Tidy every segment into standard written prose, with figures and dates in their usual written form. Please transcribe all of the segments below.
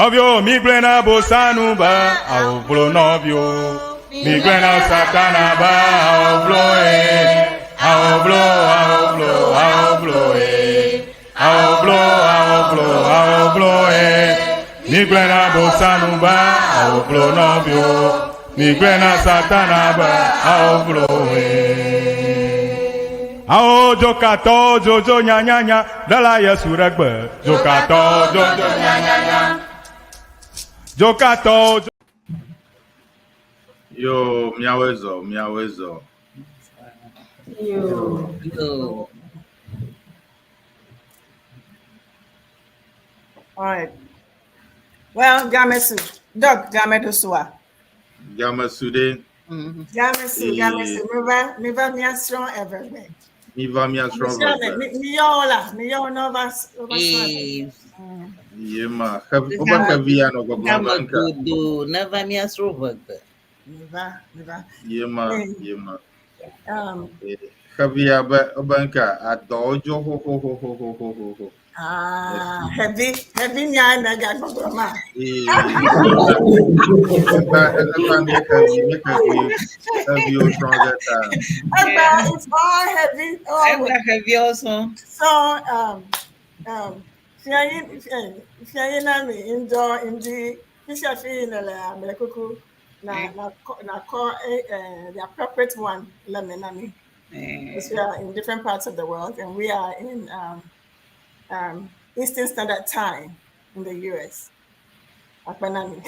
Nɔviwo, migblɔe na Bosanu be awovlo nɔviwo. Migblɔe na Satana be awovlo e. Awovlo, awovlo, awovlo e. Awovlo, awovlo, awovlo e. Migblɔe na Bosanu be awovlo nɔviwo. Migblɔe na Satana be awovlo e. Awo dzokatɔwo dzodzo nyanyanya ɖela Yesu ɖe gbe. Dzokatɔwo dzodzo nyanyanya. Dzokatɔwo dzo. Yo, miawoe zɔ, miawoe zɔ. Yo. Yo. All right. Well, Gamesu, Doc Gamedusua. Gamesu ɖe. Gamesu, Eh. Gamesu, miva, miva miasrɔ̃ everywhere. Mi va miasrɔ̃ veve. Mi yɔ la, mi yɔ no va, va srɔ̃. Eh, Ye ma, xevi, wobe xevi ya nɔ gbɔgblɔm Game be ŋka. godo neva míasrɔ̃ ʋegbe. Miva, miva. Ye ma, Eh. ye ma. Eh, Xevi ya be, wobe ŋka, adɔwo dzo xoxoxoxoxoxoxo. Ah, heavy, heavy nya na ga gbɔgblɔ ma. Eh, Eka, eka mi xevi, mi xevi, xeviwo srɔ̃ ge ta. Egba, it's all heavy. All Egba xeviwo sɔ. So, fianyi, fianyi na mi ŋdɔ ŋdi fisia fi ne le amele kuku na na na call the appropriate one le me na mi. Eh, Because we are in different parts of the world and we are in Eastern Standard Time in the US. Akpanami.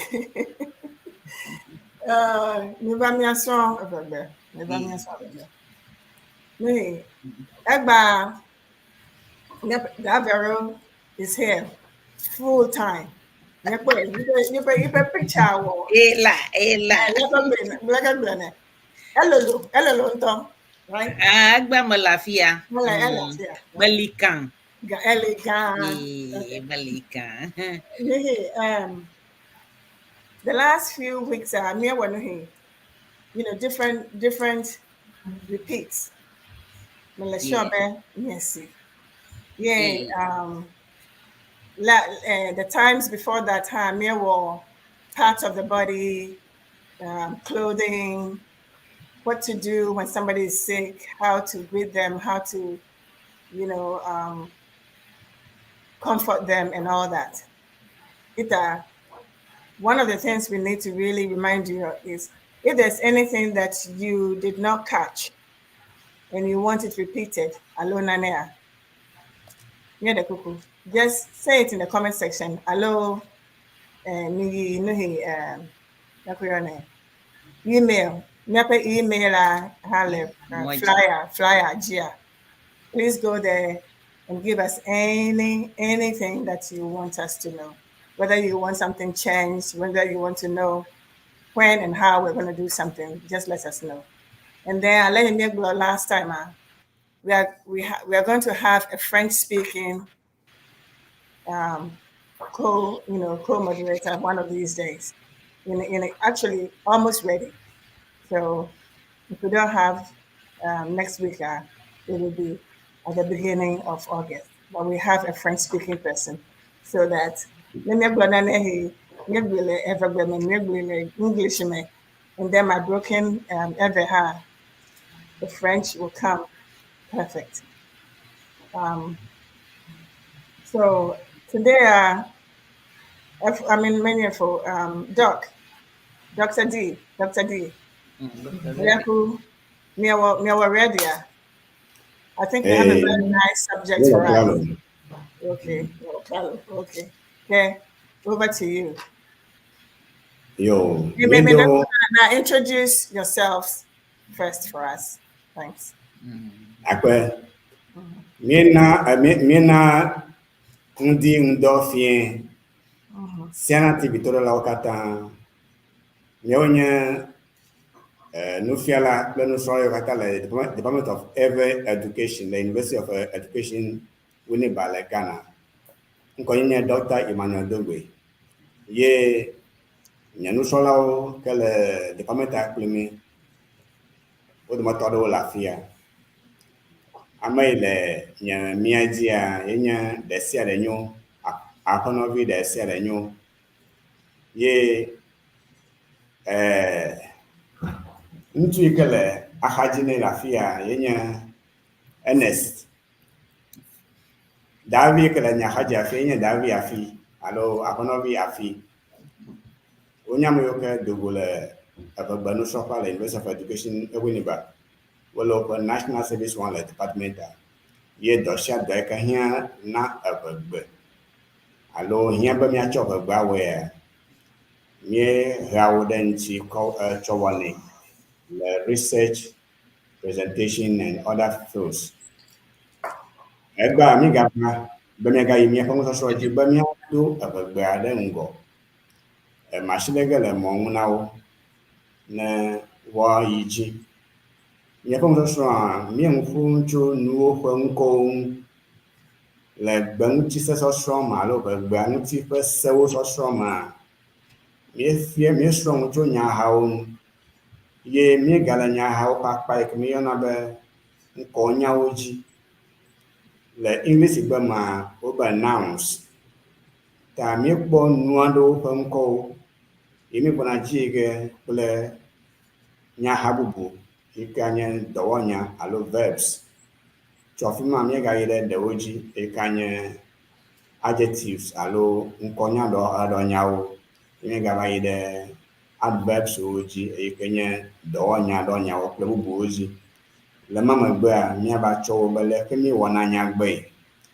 Mi va miasrɔ̃ evegbe. Mi va miasrɔ̃ evegbe. Mi Egba Davero is here full time. Nyekpe yiƒe yiƒe picture wɔ. Ela, ela. Leke elolo elolo ŋutɔ, right? Ah, egba mele afia. Mele ele afia. Meli kan. Ga ele gã. Eh, meli kan. Nihi, the last few weeks, me and different repeats. Mele sure be yes. Yeah, the times before that time, me were parts of the body, clothing, what to do when somebody is sick, how to greet them, how to, comfort them and all that. One of the things we need to really remind you is if there's anything that you did not catch and you want it repeated, alo nanea, yeah, the cuckoo. Just say it in the comment section. Hello, nuhi nuhi email. Nepe email hale flyer flyer gia. Please go there and give us anything that you want us to know. Whether you want something changed, whether you want to know when and how we're going to do something, just let us know. And then I let him know last time. We are going to have a French-speaking co-moderator one of these days. In actually almost ready. So if we don't have next week, it will be at the beginning of August. But we have a French-speaking person so that English and then my broken Ewe, the French will come perfect. So today, I mean, many for Doc, Dr. D, Dr. D. Ready. I think we have a very nice subject for us. Okay, okay. Okay, over to you. Yo, You may now introduce yourselves first for us. Thanks. Akpe, miena ŋdi ŋdɔ fie Siana TV toɖolawo katã. Míawo nye nufiala kple nusrɔ̃lawo katã le Department of Ewe Education le University of Education Winneba le Ghana. Ŋkɔnye nye Dr. Emmanuel Dogbe. Ye nye nusrɔ̃lawo ke le department kpli mi, wo dometɔ aɖewo le afia. Ame yi le nye mia dzia ye nye ɖe sia ɖe nyo, aƒenɔvi ɖe sia ɖe nyo. Ye eh, ŋutsu yi ke le axadzi nɛ le afi ya ye nye Ernest. Davi yi ke le nye axadzi afi ye nye Davi afi alo aƒenɔvi afi. Wonye ame yiwo ke do go le eʋegbe nusrɔ̃ƒea le University of Education Winneba. Wole woƒe National Service wɔm le department-a. Ye dɔ sia dɔ yi ke hiã na eʋegbe alo hiã be míatsɔ ʋegbe awɔea, míehea wo ɖe ŋuti kɔ tsɔ wɔnɛ le research, presentation and other fields. Egbea mígava be míagayi míaƒe nusɔsrɔ̃ dzi be míado eʋegbea ɖe ŋgɔ. Masi ɖe ge le mɔ ŋu na wo ne woayi dzi. Míaƒe nusɔsrɔ̃a, míenu ƒom tso nuwo ƒe ŋkɔwo ŋu le gbeŋutisesɔsrɔ̃ me alo ʋegbea ŋuti ƒe sewo sɔsrɔ̃ mea, míefia míesrɔ̃ nu tso nyahawo ŋu ye míegale nyahawo ƒe akpa yi ke míeyɔna be ŋkɔnyawo dzi. Le English gbe mea, wobe nouns. Ta míekpɔ nu aɖewo ƒe ŋkɔwo ye míegbɔna dzi yi ge kple nyaha bubu yi ke anye dɔwɔnya alo verbs. Tso afi ma míegayi ɖe ɖewo dzi yi ke anye adjectives alo ŋkɔnyaɖɔnyawo. Ye míegava yi ɖe adverbs wo dzi yi ke nye dɔwɔnyaɖɔnyawo kple bubuwo dzi. Le ma megbea, míava tsɔ wo be leke míewɔna nyagbee,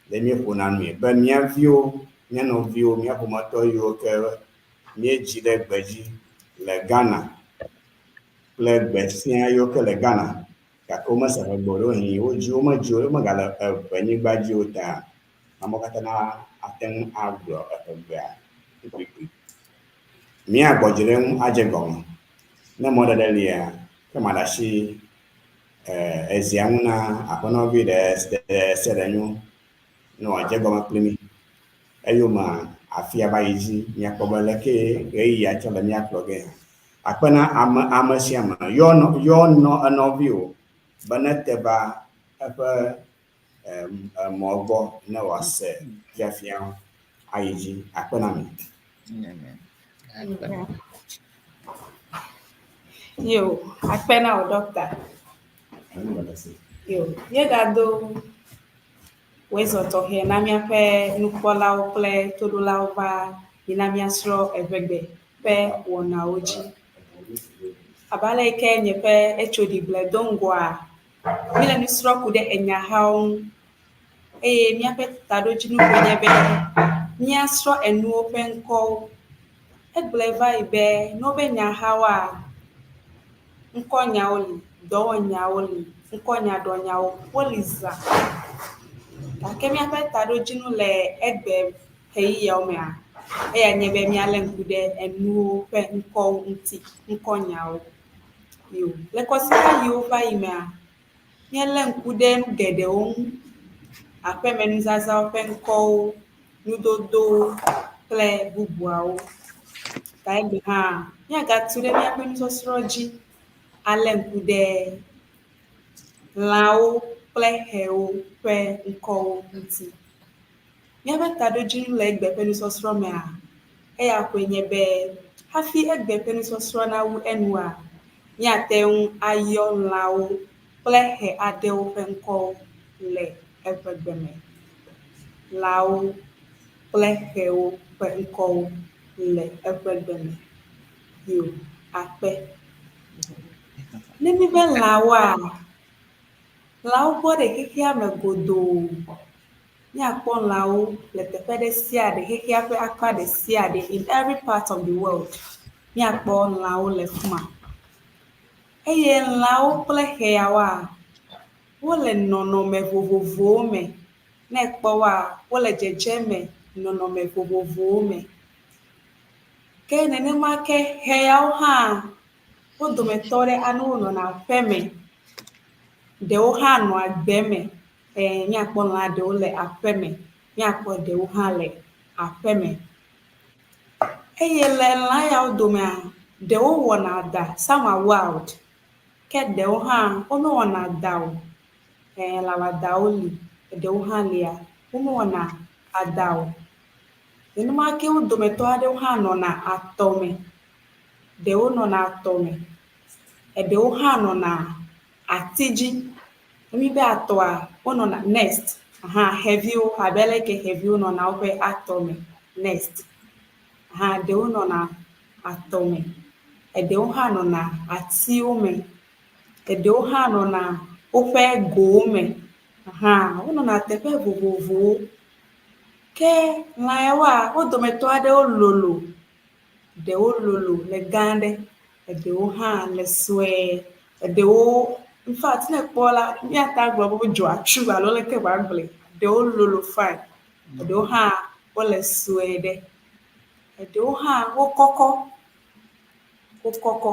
le míeƒona nui be mía viwo, mía nɔviwo, mía ƒometɔ yiwo ke míedzi ɖe gbe dzi le Ghana kple gbe sia yiwo ke le Ghana gake womese ʋegbe o ɖewohĩ wodzi wo medzi wo womegale eʋenyigba dzi o ta amewo katã na ate ŋu agblɔ eʋegbea kpukpui. Míagbɔ dzi ɖe eŋu adze gɔme. Ne mɔɖeɖe lia, ke maɖe asi ezia ŋu na aƒenɔvi ɖe sia ɖe nyo ne wòadze egɔme kpli mí. Eyome afia va yi dzi míakpɔ be leke ɣeyiɣia tsɔ le mía kplɔ ge hã. Akpe na ame ame sia ame yɔ nɔ yɔ nɔ enɔviwò be nete va eƒe emɔ gbɔ ne wòase fiafia ayi dzi. Akpe na mi. Amen. Yo, akpe na wò doctor. Yo, míegado wòezɔ tɔxɛ na míaƒe nukpɔlawo kple toɖolawo va yina míasrɔ̃ eʋegbe ƒe wɔnawo dzi. Abe ale yi ke nye ƒe HOD gblɔe do ŋgɔa, míele nu srɔ̃ ku ɖe enyahawo ŋu eye míaƒe taɖodzinu koe nye be míasrɔ̃ enuwo ƒe ŋkɔwo. Egblɔe va yi be ne wobe nyahawoa, ŋkɔnyawo li, dɔwɔnyawo li, ŋkɔnyaɖɔnyawo woli zã. Gake míaƒe taɖodzinu le egbe ɣeyiɣiawo mea, eya nye be míalé ŋku ɖe enuwo ƒe ŋkɔwo ŋuti, ŋkɔnyawo. Yo, le kɔsiɖa yiwo va yi mea, míelé ŋku ɖe nu geɖewo ŋu. Aƒemenuzazãwo ƒe ŋkɔwo, nudodowo kple bubuawo. Ta egbe hã, míagatu ɖe míaƒe nusɔsrɔ̃ dzi alé ŋku ɖe lãwo kple xewo ƒe ŋkɔwo ŋuti. Míaƒe taɖodzinu le egbe ƒe nusɔsrɔ̃ mea, eya koe nye be hafi egbe ƒe nusɔsrɔ̃ nawu enua, míate ŋu ayɔ lãwo kple xe aɖewo ƒe ŋkɔwo le eʋegbe me. Lãwo kple xewo ƒe ŋkɔwo le eʋegbe me. Yo, akpe. Ne míbe lãwoa, lãwo bɔ ɖe xexea me godoo. Míakpɔ lãwo le teƒe ɖe sia ɖe, xexea ƒe akpa ɖe sia ɖe, in every part of the world. Míakpɔ lãwo le fi ma. Eye lãwo kple xeawoa, wole nɔnɔme vovovowo me. Ne ekpɔ woa, wole dzedzeme nɔnɔme vovovowo me. Ke nenema ke xeawo hã, wo dometɔ ɖe aɖewo nɔna aƒe me, ɖewo hã nɔa gbe me. Míakpɔ lã ɖewo le aƒe me, míakpɔ ɖewo hã le aƒe me. Eye le lã yawo domea, ɖewo wɔna adã, some are wild, ke ɖewo hã womewɔna adã o. Lã wɔadãwo li, ɖewo hã lia, womewɔna adã o. Nenema ke wo dometɔ aɖewo hã nɔna atɔ me. Ɖewo nɔna atɔ me, eɖewo hã nɔna ati dzi. Ne míbe atɔa, wonɔna nest hã xeviwo abe aleke xeviwo nɔna woƒe atɔ me nest hã ɖewo nɔna atɔ me, eɖewo hã nɔna atiwo me, eɖewo hã nɔna woƒe gowo me hã wonɔna teƒe vovovowo. Ke lã yawoa, wo dometɔ aɖewo lolo, ɖewo lolo le gã ɖe, eɖewo hã le sue, eɖewo infact ne ekpɔ la, míate agblɔ be wodzɔ atsu alo leke woagblɔe. Ɖewo lolo fine, eɖewo hã wole sue ɖe, eɖewo hã wokɔkɔ, wokɔkɔ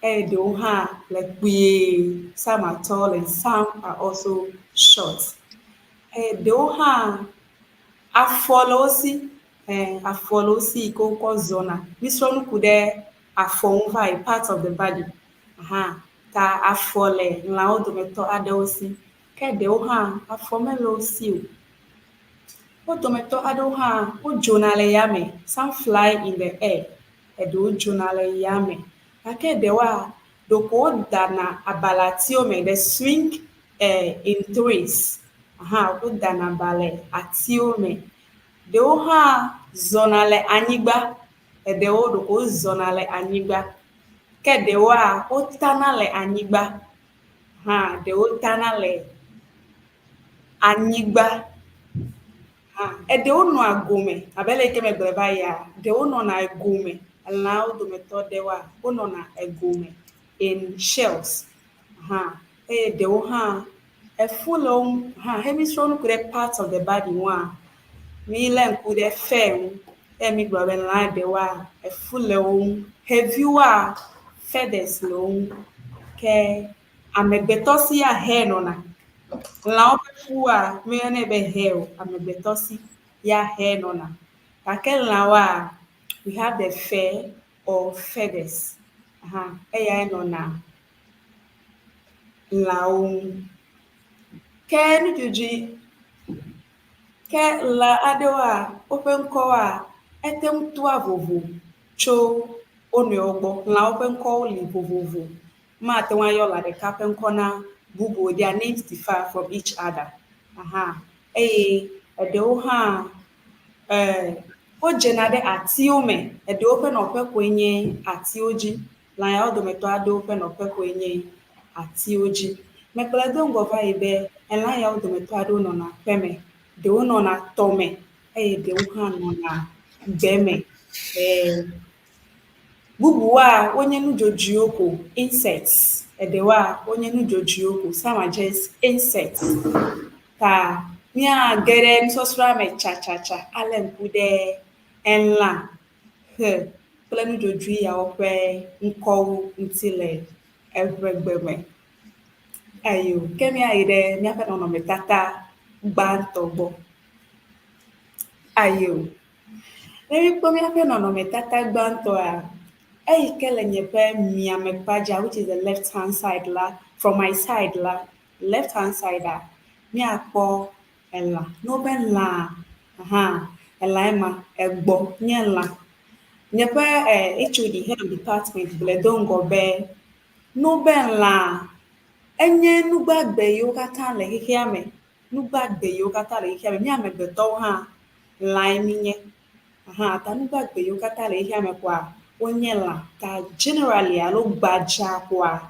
eye ɖewo hã le kpuie. Some are tall and some are also short. Eye ɖewo hã afɔ le wo si, afɔ le wo si yi ke wokɔ zɔna. Mísrɔ̃ nu ku ɖe afɔ ŋu va yi, parts of the body hã ta afɔ le lãwo dometɔ aɖewo si ke ɖewo hã afɔ mele wo si o. Wo dometɔ aɖewo hã wodzona le yame. Some fly in the air. Eɖewo dzona le yame gake ɖewoa ɖeko wodana aba le atiwo me. They swing in trees. Hã wodana aba le atiwo me. Ɖewo hã zɔna le anyigba. Eɖewo ɖeko wozɔna le anyigba ke ɖewoa wotana le anyigba hã ɖewo tana le anyigba hã. Eɖewo nɔa gome abe le yi ke megblɔe va yia, ɖewo nɔna egome. Elãwo dometɔ ɖewoa wonɔna egome in shells hã eye ɖewo hã efu le wo ŋu hã. He mísrɔ̃ nu ku ɖe parts of the body ŋua, mílé ŋku ɖe fur ŋu eye mígblɔ be lã ɖewoa efu le wo ŋu. Xeviwoa feathers le wo ŋu ke amegbetɔ si ya hair nɔna. Lãwo ƒe fua míeyɔnɛ be hair o, amegbetɔ si ya hair nɔna. Gake lãwoa we have the fur or feathers hã eyae nɔna lãwo ŋu. Ke nudzodzoe ke lã aɖewoa woƒe ŋkɔwoa ete ŋu toa vovo tso wo nɔewo gbɔ. Lãwo ƒe ŋkɔwo li vovovo. Mate ŋu ayɔ lã ɖeka ƒe ŋkɔ na bubu o. Their names differ from each other. Aha eye eɖewo hã wodzena ɖe atiwo me. Eɖewo ƒe nɔƒe koe nye atiwo dzi. Lã yawo dometɔ aɖewo ƒe nɔƒe koe nye atiwo dzi. Megblɔe do ŋgɔ va yi be elã yawo dometɔ aɖewo nɔna aƒeme, ɖewo nɔna tɔme eye ɖewo hã nɔna gbe me. Bubuwoa wonye nudzodzoewo ko insects. Eɖewoa wonye nudzodzoewo ko. Some are just insects. Ta míage ɖe nusɔsrɔ̃a me tsatsatsa alé ŋku ɖe elã, xe kple nudzodzoe yawo ƒe ŋkɔwo ŋuti le eʋegbe me. Ayo, ke míayi ɖe míaƒe nɔnɔmetata gbãtɔ gbɔ. Ayo, ne míekpɔ míaƒe nɔnɔmetata gbãtɔa, eyi ke le nye ƒe miamekpa dzia which is the left hand side la, from my side la, left hand side a, míakpɔ elã. Ne wobe lã hã, elã ema egbɔ nye lã. Nye ƒe HOD head of department gblɔe do ŋgɔ be ne wobe lã, enye nugbagbe yiwo katã le xexea me. Nugbagbe yiwo katã le xexea me. Mía amegbetɔwo hã lãe míenye. Hã ta nugbagbe yiwo katã le xexea me koa wonye lã. Ta generally alo gbadza koa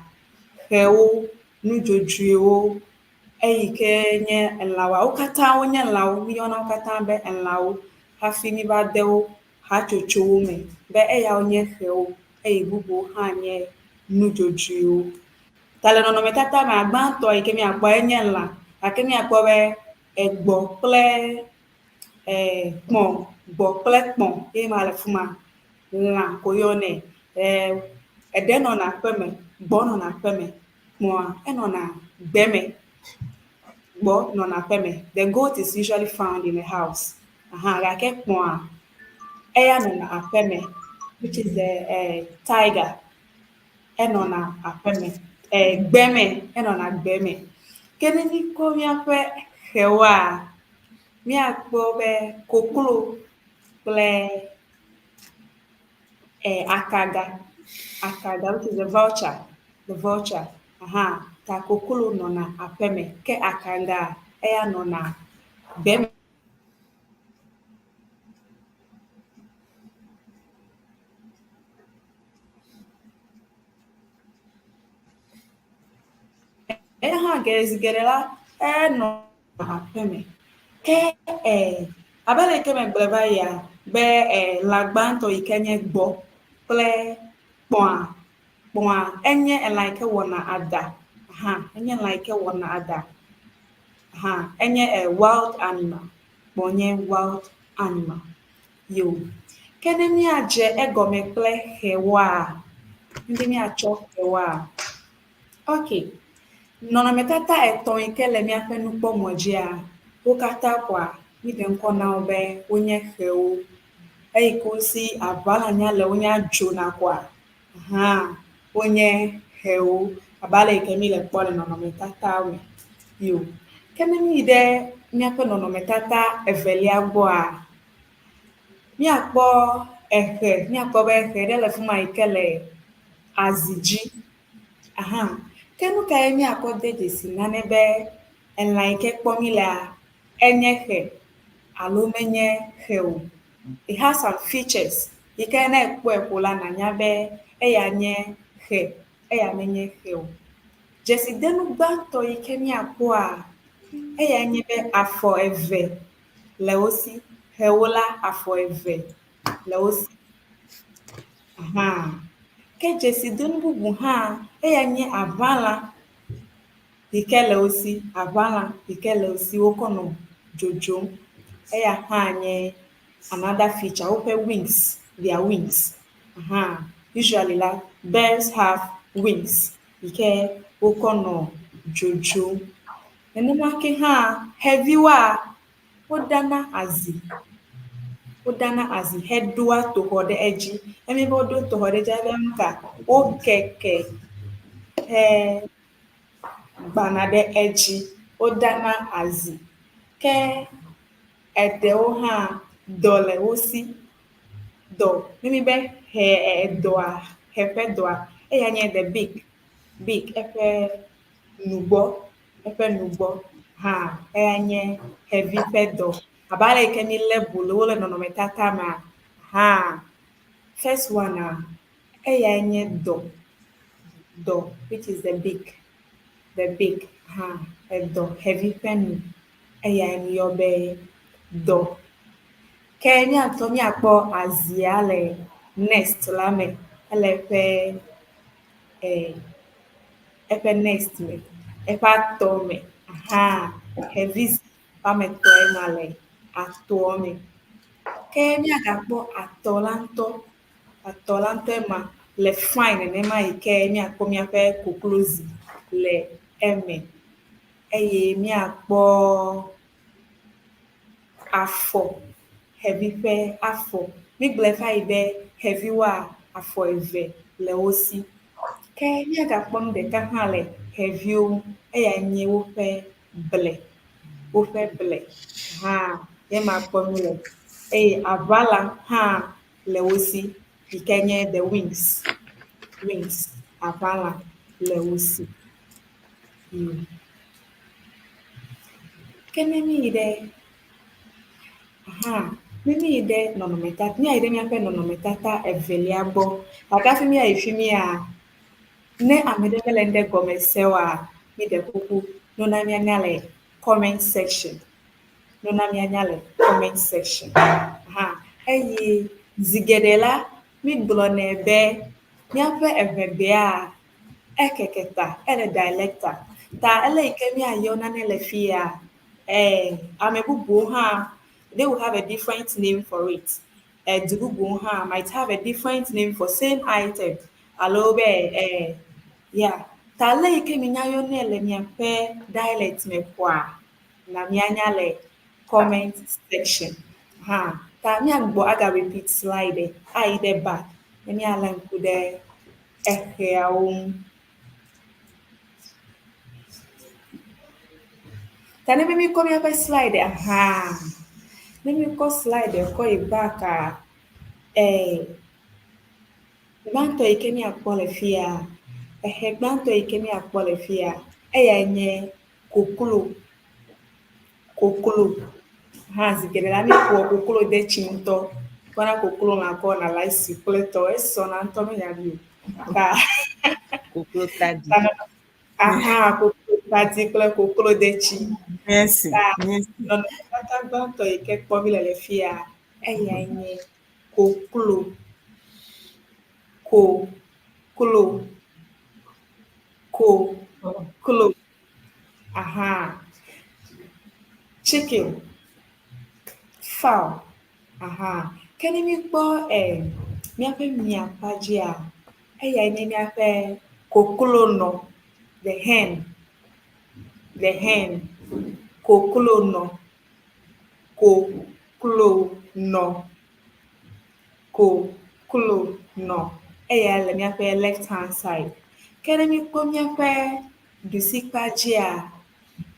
xewo, nudzodzoewo, eyi ke nye elãwoa, wo katã wonye lãwo. Míyɔna wo katã be elãwo hafi míva de wo hatsotsowo me be eyawo nye xewo eye bubuwo hã nye nudzodzoewo. Ta le nɔnɔmetata mea, gbãtɔ yi ke míakpɔ enye lã gake míakpɔ be egbɔ kple kpɔ̃, gbɔ kple kpɔ̃ ye ma le fi ma. Lã ko woyɔnɛ. Eɖe nɔna aƒeme, gbɔ nɔna aƒeme, kpɔ̃a enɔna gbe me. Gbɔ nɔna aƒeme. The goat is usually found in a house. Aha gake kpɔ̃a eya nɔna aƒeme which is the tiger. Enɔna aƒeme, gbe me, enɔna gbe me. Ke ne míkɔ míaƒe xewoa, míakpɔ be koklo. kple akaga, akaga which is the vulture, the vulture. Aha, ta koklo nɔna aƒeme ke akaga eya nɔna gbe me. Eya hã zi geɖe la, enɔna aƒeme. Ke abe ale yi ke megblɔe va yia be lã gbãtɔ yi ke nye gbɔ kple kpɔ̃a, kpɔ̃a enye elã yi ke wɔna adã hã, enye lã yi ke wɔna adã hã. Enye wild animal. Kpɔ̃ nye wild animal. Yo. Ke ne míadze egɔme kple xewoa, ne míatsɔ xewoa, okay. Nɔnɔmetata etɔ̃ yi ke le míaƒe nukpɔmɔ dzia, wo katã koa, míɖe ŋkɔ na wo be wonye xewo. Eyi ke wosi aʋalã nya le wonya dzona koa, hã wonye xewo abe ale yi ke míle kpɔ le nɔnɔmetatawo me. Yo. Ke ne míyi ɖe míaƒe nɔnɔmetata evelia gbɔa, míakpɔ exe, míakpɔ be exe ɖe le fi ma yi ke le azi dzi. Aha. Ke nu kae míakɔ de dzesi nane be elã yi ke kpɔm mílea, enye xe alo menye xe o? It has some features yi ke ne ekpɔe ko la nànya be eya nye xe, eya menye xe o. Dzesidenu gbãtɔ yi ke míakpɔa, eyae nye be afɔ eve le wo si. Xewo la, afɔ eve le wo si. Aha. Ke dzesidenu bubu hã, eya nye aʋalã yi ke le wo si. Aʋalã yi ke le wo si wokɔ nɔ dzodzom. Eya hã nye another feature. Woƒe wings, their wings. Aha. Usually la, birds have wings yi ke wokɔ nɔ dzodzom. Nenema ke hã xeviwoa, woɖana azi. Woɖana azi heɖoa toxɔ ɖe edzi. Ne míebe woɖo toxɔ ɖe edzi efia be nuka? Wokeke hegbana ɖe edzi. Woɖana azi. Ke eɖewo hã dɔ le wo si. Dɔ, ne míebe xe edɔa, xe ƒe dɔa, eya nye the beak, beak eƒe nugbɔ, eƒe nugbɔ hã eya nye xevi ƒe dɔ. Abe ale yi ke mílé bolowo le nɔnɔmetata mea hã, first one-a, eyae nye dɔ, dɔ which is the beak, the beak hã edɔ, xevi ƒe nu eyae míyɔ be dɔ. Ke míatɔ míakpɔ azia le nest la me, ele eƒe eƒe nest me, eƒe atɔ me. Aha xevi zi woame etɔ̃e ma le atɔa me. Ke míagakpɔ atɔ la ŋutɔ, atɔ la ŋutɔe ma le fine nenema yi ke míakpɔ míaƒe koklozi le eme eye míakpɔ afɔ, xevi ƒe afɔ. Mígblɔe va yi be xeviwoa, afɔ eve le wo si. Ke míagakpɔ nu ɖeka hã le xeviwo ŋu, eyae nye woƒe ble. Woƒe ble hã ye ma kpɔ mí le eye aʋala hã le wo si yi ke nye the wings, wings, aʋala le wo si. Ke ne míyi ɖe aha, ne míyi ɖe nɔnɔmetata, míayi ɖe míaƒe nɔnɔmetata evelia gbɔ. Gake hafi míayi fi mía, ne ame ɖe mele ŋɖe gɔme se oa, míɖe kuku ne wona míanya le comment section. Ne wona míanya le comment section. Aha, eye zi geɖe la, mígblɔnɛ be míaƒe eŋegbea, ekeke ta, ele dialecta. Ta ele yi ke míayɔ nane le fi ya, ame bubuwo hã, they will have a different name for it. Du bubuwo hã might have a different name for same item alo be yeah. Ta le yi ke minya yɔnɛ le miaƒe dialect me koa, na míanya le comment section. Hã, ta míagbɔ aga repeat slide ayi ɖe back ne míalé ŋku ɖe exeawo ŋu. Ta ne be míkɔ míaƒe slide hã, Ne míkɔ slide kɔ yi backa, gbãtɔ yi ke míakpɔ le fia, exe gbãtɔ yi ke míakpɔ le fia, eyae nye koklo. Koklo hã zi geɖe la míeƒoa koklo de tsi ŋutɔ. Kpɔna koklo lã kɔ wɔna rice kple tɔ. Esɔna ŋutɔ menya ɖui o. Ta Koklo tadi. Aha, koklo tadi kple koklo detsi. Merci. Ta Merci. nɔnɔmetata gbãtɔ yi ke kpɔm míle le fia, eyae nye koklo. Koklo. Koklo. Aha. Chicken. Fowl. Aha. Ke ne míekpɔ míaƒe miakpa dzia, eyae nye míaƒe koklonɔ. The hen. The hen. Koklonɔ. Koklonɔ. Koklonɔ. Eyae le míaƒe left hand side. Ke ne míekpɔ míaƒe ɖusikpa dzia,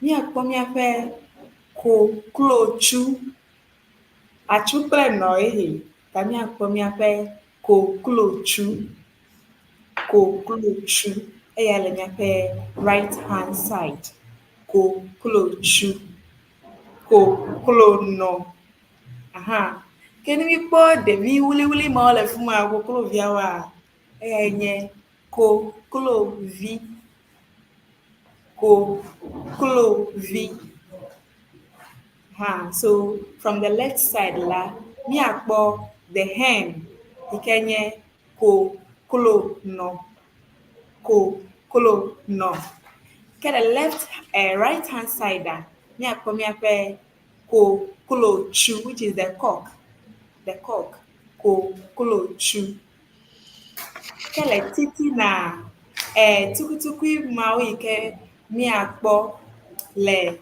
míakpɔ míaƒe koklotsu. Atsu kple nɔ ye ta míakpɔ míaƒe koklotsu. Koklotsu. Eya le míaƒe right hand side. Koklotsu. Koklonɔ. Aha. Ke ne míekpɔ ɖevi wliwli mawo le fi ma, kokloviawoa, eyae nye koklovi. Koklovi. Ha, so from the left side la, míakpɔ the hen yi ke nye koklonɔ. Koklonɔ. Ke le left right hand side a, míakpɔ míaƒe koklotsu which is the cock. The cock. Koklotsu. Ke le titina, tukutukui mawo yi ke míakpɔ le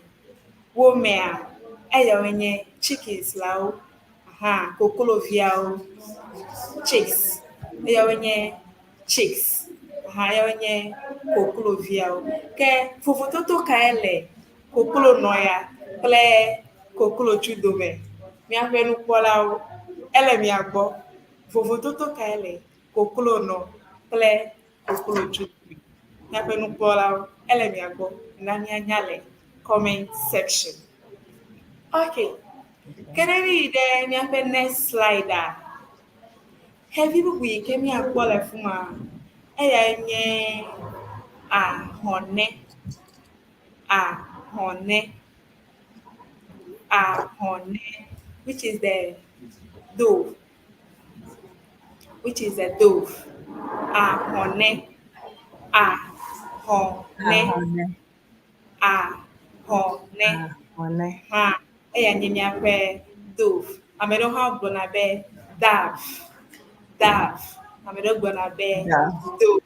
wo mea, eyawoe nye chickens lawo. Aha, kokloviawo. Chicks. Eyawoe nye chicks. Aha, eyawoe nye kokloviawo. Ke vovototo kae le koklonɔ ya kple koklotsu dome? Míaƒe nukpɔlawo, ele mia gbɔ. Vovototo kae le koklonɔ kple koklotsu dome? Míaƒe nukpɔlawo, ele mia gbɔ. Na míanya le comment section. Okay. Ke ne míyi ɖe míaƒe next slide a, xevi bubu yi ke míakpɔ le fi ma, eyae nye ahɔnɛ. Ahɔnɛ. Ahɔnɛ, which is the dove. Which is the dove. Ahɔnɛ. Ahɔnɛ. Ahɔnɛ. Ahɔnɛ. Ahɔnɛ. Hã, eya nye míaƒe dove. Ame ɖewo hã gblɔna be dove. Dove. Ame ɖewo gblɔna be dove.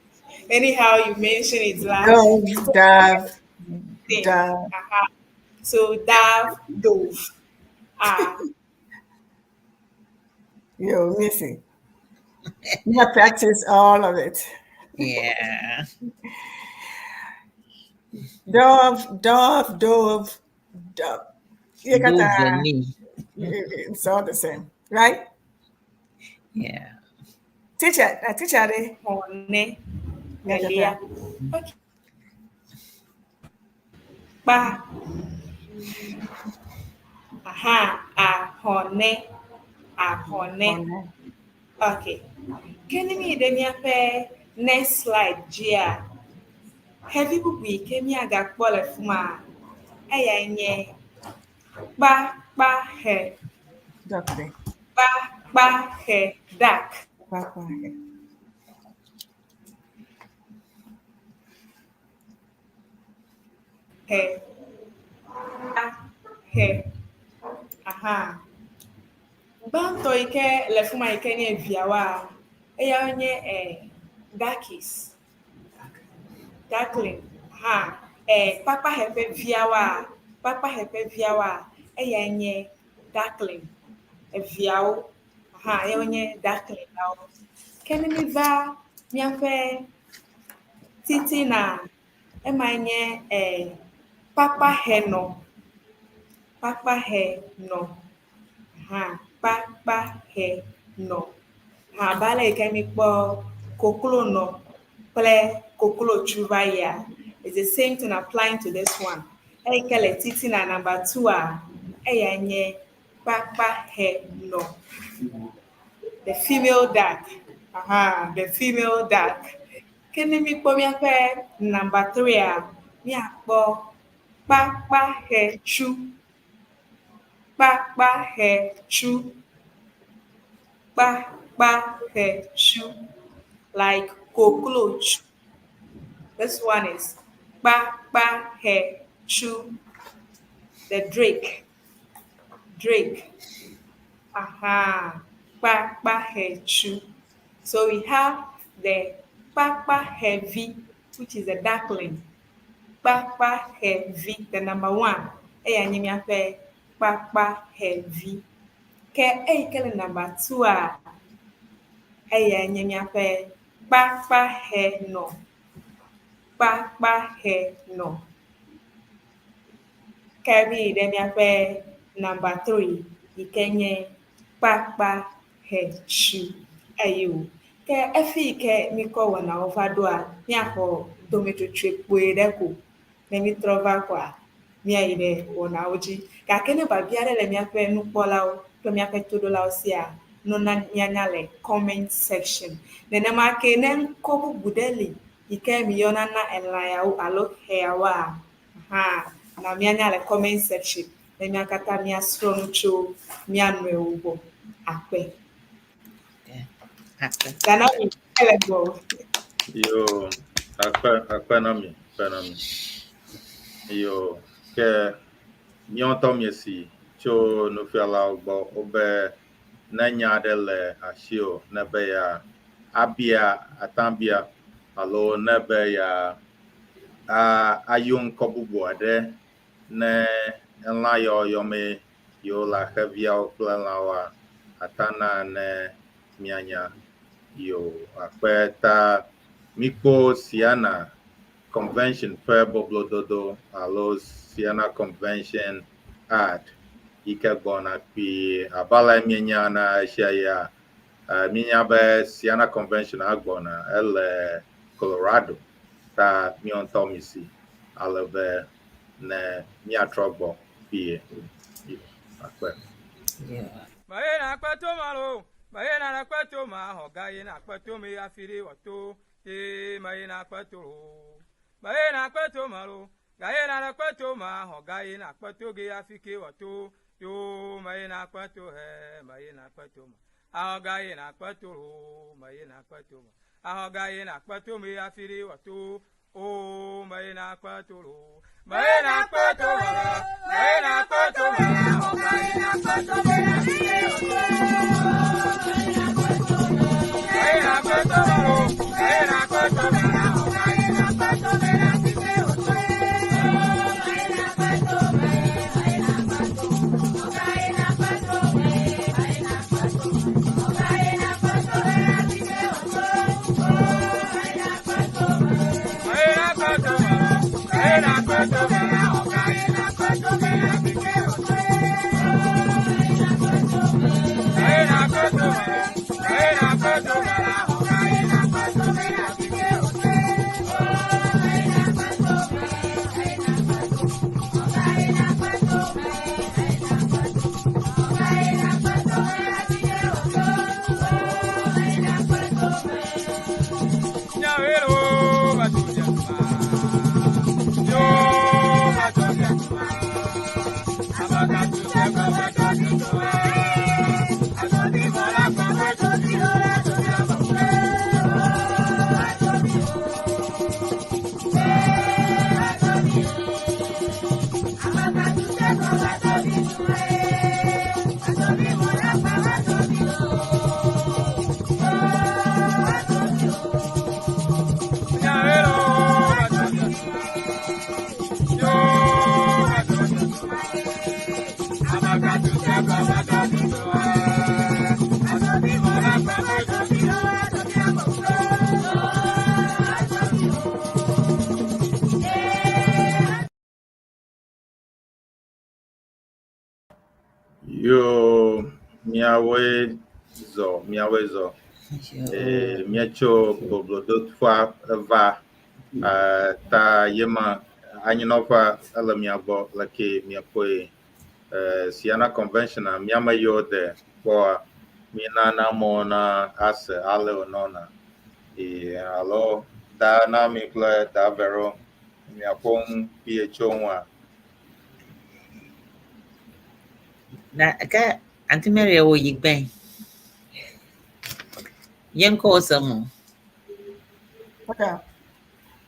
Anyhow you mention it la. Dove, dove, Thing. Dove. Aha. So dove, dove. Ah. Yo, Missy. You have practiced all of it. Yeah. Dove, dove, dove, dove. You got Dove that. and me. It's all the same, right? Yeah. Teacher, teacher, eh? Ahɔnɛ. Yeah, Elia. Okay. Kpa. Aha. Ahɔnɛ. Ahɔnɛ. Ahɔnɛ. Okay. Ke ne míyi ɖe míaƒe next slide dzia, xevi bubu yi ke míagakpɔ le fi ma, eyae nye kpakpaxe. Duck there. Kpakpaxe duck. Kpakpaxe. He. He. Aha. Gbãtɔ yi ke le fi ma yi ke nye viawoa, eyawoe nye duckies. Duckling. Aha. Kpakpaxe ƒe viawoa, kpakpaxe ƒe viawoa, eyae nye duckling. Eviawo. Aha, eyawoe nye duckling lawo. Ke ne míva míaƒe titina, emae nye kpakpaxenɔ. Kpakpaxenɔ. Hã kpakpaxenɔ. Hã abe ale yi ke míkpɔ koklonɔ kple koklotsu va yia, it's the same thing applying to this one. Eyi ke le titina number two-a, eyae nye kpakpaxenɔ. The female duck. Aha, the female duck. Ke ne míkpɔ míaƒe number three-a, míakpɔ kpakpaxetsu. Kpakpaxetsu. Kpakpaxetsu. Like koklotsu. This one is kpakpaxetsu. The drake. Drake. Aha. Kpakpaxetsu. So we have the kpakpaxevi, which is the duckling. Kpakpaxevi, the number one. Eya nye míaƒe kpakpaxevi. Ke eyi ke le number two-a, eyae nye míaƒe kpakpaxenɔ. Kpakpaxenɔ. Ke míyi ɖe míaƒe number three yi ke nye kpakpaxetsu. Eyo. Ke efi yi ke míkɔ wɔnawo va ɖoa, míaxɔ dometsotsoe kpui ɖe ko. Ne mítrɔ va koa, míayi ɖe wɔnawo dzi. Gake ne biabia aɖe le míaƒe nukpɔlawo kple míaƒe toɖolawo sia, nona míanya le comment section. Nenema ke ne ŋkɔ bubu ɖe li yi ke miyɔna na elã yawo alo xe yawoa, hã na míanya le comment section ne mía katã míasrɔ̃ nu tso mía nɔewo gbɔ. Akpe. Akpe. Gana mi ele gbɔ. Yo, akpe, akpe na mi, akpe na mi. Yo, ke míawo ŋutɔ míesi tso nufialawo gbɔ wobe ne nya aɖe le asiwò ne be ya abia atabia alo ne be ya a ayɔ ŋkɔ bubu aɖe ne elã yawo yɔmee yewo le xeviawo kple lãwoa, ata na ne míanya. Yo, akpe ta míkpɔ Siana Convention ƒe boblododo alo Siana Convention ad yi ke gbɔna kpuie. Abe ale míenya na esia ya, míenya be Siana Convention agbɔna ele Colorado ta míawo ŋutɔ misi ale be ne míatrɔ gbɔ kpuie. Yo, akpe. Yeah. Maye na kpeto ma lo, maye na kpeto ma hɔ ga ye na kpeto me afi ɖe wɔto, ye maye na kpeto lo. Maye na kpeto ma lo, ga ye na kpeto ma hɔ ga ye na kpeto ge afi ke wɔto, yo maye na kpeto he, maye na kpeto ma. Ahɔ ga ye na kpeto lo, maye na kpeto ma. Ahɔ ga ye na kpeto me afi ɖe wɔto, o maye na kpeto lo. Maye na kpeto ma lo, maye na kpeto ma, hɔ ga ye na kpeto me afi ɖe wɔto. Maye na kpeto ma lo, maye na kpeto ma, hɔ ga ye na kpeto me afi ɖe wɔto. Maye na kpeto ma lo, maye na kpeto ma, hɔ ga ye na kpeto me afi ɖe wɔto. Maye na kpeto ma lo, maye na kpeto ma, hɔ ga ye na kpeto me afi ɖe wɔto. Nyawelo batoja ma, yo batoja ma, abaka tu se ko batoja ma, atobi mola ko batoji ola toja ma, Nyawelo batoja ma, yo batoja ma, abaka tu se ko batoji ma, atobi mola ko batoji ola toja ma. Yo, Míawoe zɔ, míawoe zɔ. Ee, míetso boblodoƒea eva eh, ta yema anyinɔƒea ele mia gbɔ leke miekpɔe. Eh, Siena convention a míame yiwo de kpɔa míenana amewo na ase ale wònɔna. Ee, alo da na mi kple da Vero miaƒo nu kpuie tso ŋua. Na ke Aunty Mary wò yi gbɛn. Ye ŋkɔ wò se mo. Okay.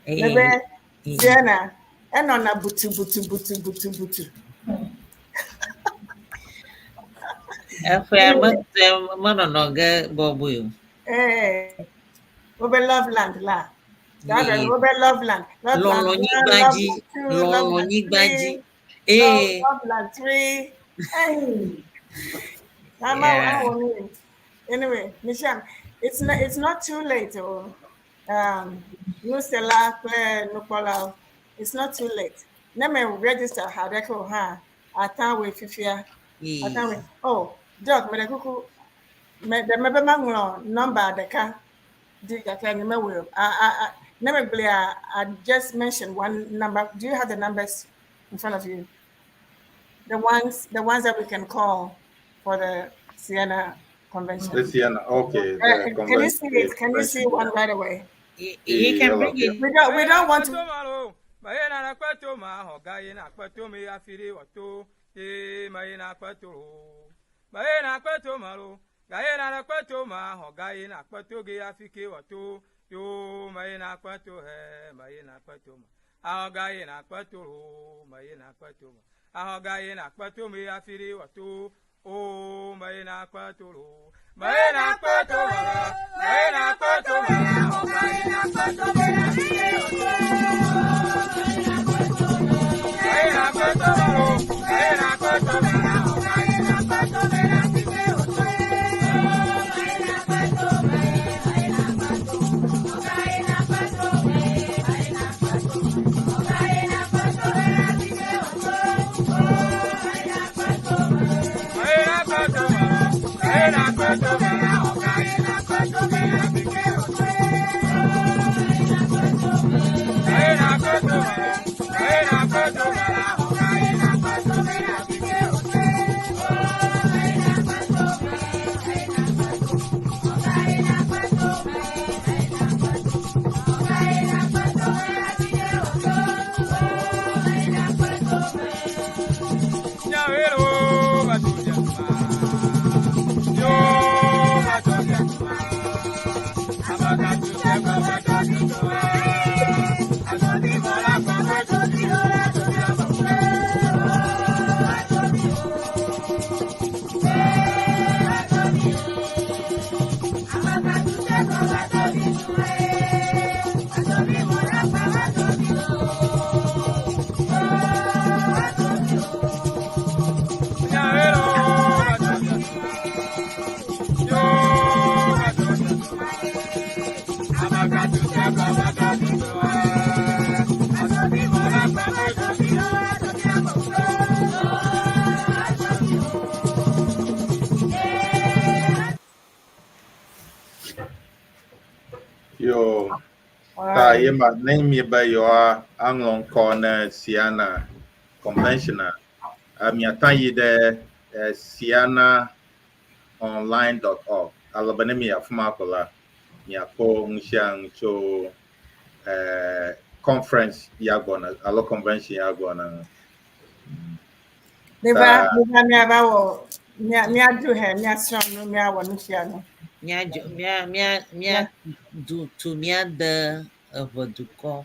Ee, Ebe ee. Siena, enɔna butu butu butu butu butu. Eƒea me menɔnɔ ge bɔbɔe o. Ee, wobe Loveland la. That Ee. wobe Loveland. Loveland Lɔlɔ one, nyigba dzi, Loveland two, lɔlɔ Loveland nyigba dzi. three, Ee, Loveland three. Hey. I'm Yeah. out. Anyway, Michelle, it's not too late. Oh. Nusela kple nukpɔlawo, it's not too late. Ne me register haɖeke o hã, ata woe fifia. Ata woe. Oh, Doc, meɖe kuku, me ɖe mebe maŋlɔ nɔmba ɖeka di gake nye mewɔe o. Ne megblɔa, I just mentioned one number. Do you have the numbers in front of you? The ones that we can call for the Siena convention. The Siena, okay. The Can you see convention. it? Can you see one right away? He can bring it. We don't want to. Maye na kpɛto ma xɔ ga ye na kpɛto mi afi ɖe wɔto ye maye na kpɛto maye na kpɛto ma lo ga ye na kpɛto ma xɔ ga ye na kpɛto ge afi ke wɔto yo maye na kpɛto hɛ maye na kpɛto ma axɔ ga ye na kpɛto lo maye na kpɛto ma axɔ ga ye na kpɛto mi afi ɖe wɔto o maye na kpɛto lo maye na kpɛto ma maye na kpɛto ma xɔ ga ye na kpɛto mi afi ɖe wɔto. Maye na kpɛto ma lo maye na kpɛto ma xɔ ga ye na kpɛto mi afi ɖe wɔto. Maye na kpɛto maye na kpɛto xɔ ga ye na kpɛto maye na kpɛto xɔ ga ye na kpɛto mi afi ɖe wɔto. Maye na kpɛto maye na kpɛto maye na kpɛto xɔ ga ye na kpɛto mi afi ɖe wɔto. Maye na kpɛto maye na kpɛto xɔ ga ye na kpɛto mi afi ɖe wɔto. Maye na kpɛto maye na kpɛto xɔ ga ye na kpɛto maye na kpɛto xɔ ga ye na kpɛto mi afi ɖe wɔto. Maye na kpɛto. Nyawelo batuja yo batuja abakatuja batuja asobi mola batuja batuja Nyawelo batuja yo batuja abakatuja batuja asobi mola batuja batuja. Yo, ta ye ma ne mi be yewoa aŋlɔ ŋkɔ ne Siena convention a, miata yi ɖe siena.online.org ale be ne mi afi ma ko la, miakpɔ nu sia nu tso conference ya gbɔna alo convention ya gbɔna ŋu. Miva Ta miva miava wɔ mia miaɖu he miasrɔ̃ nu miawɔ nu sia nu. Míadzo mía mía mía du tu míade eʋe dukɔ.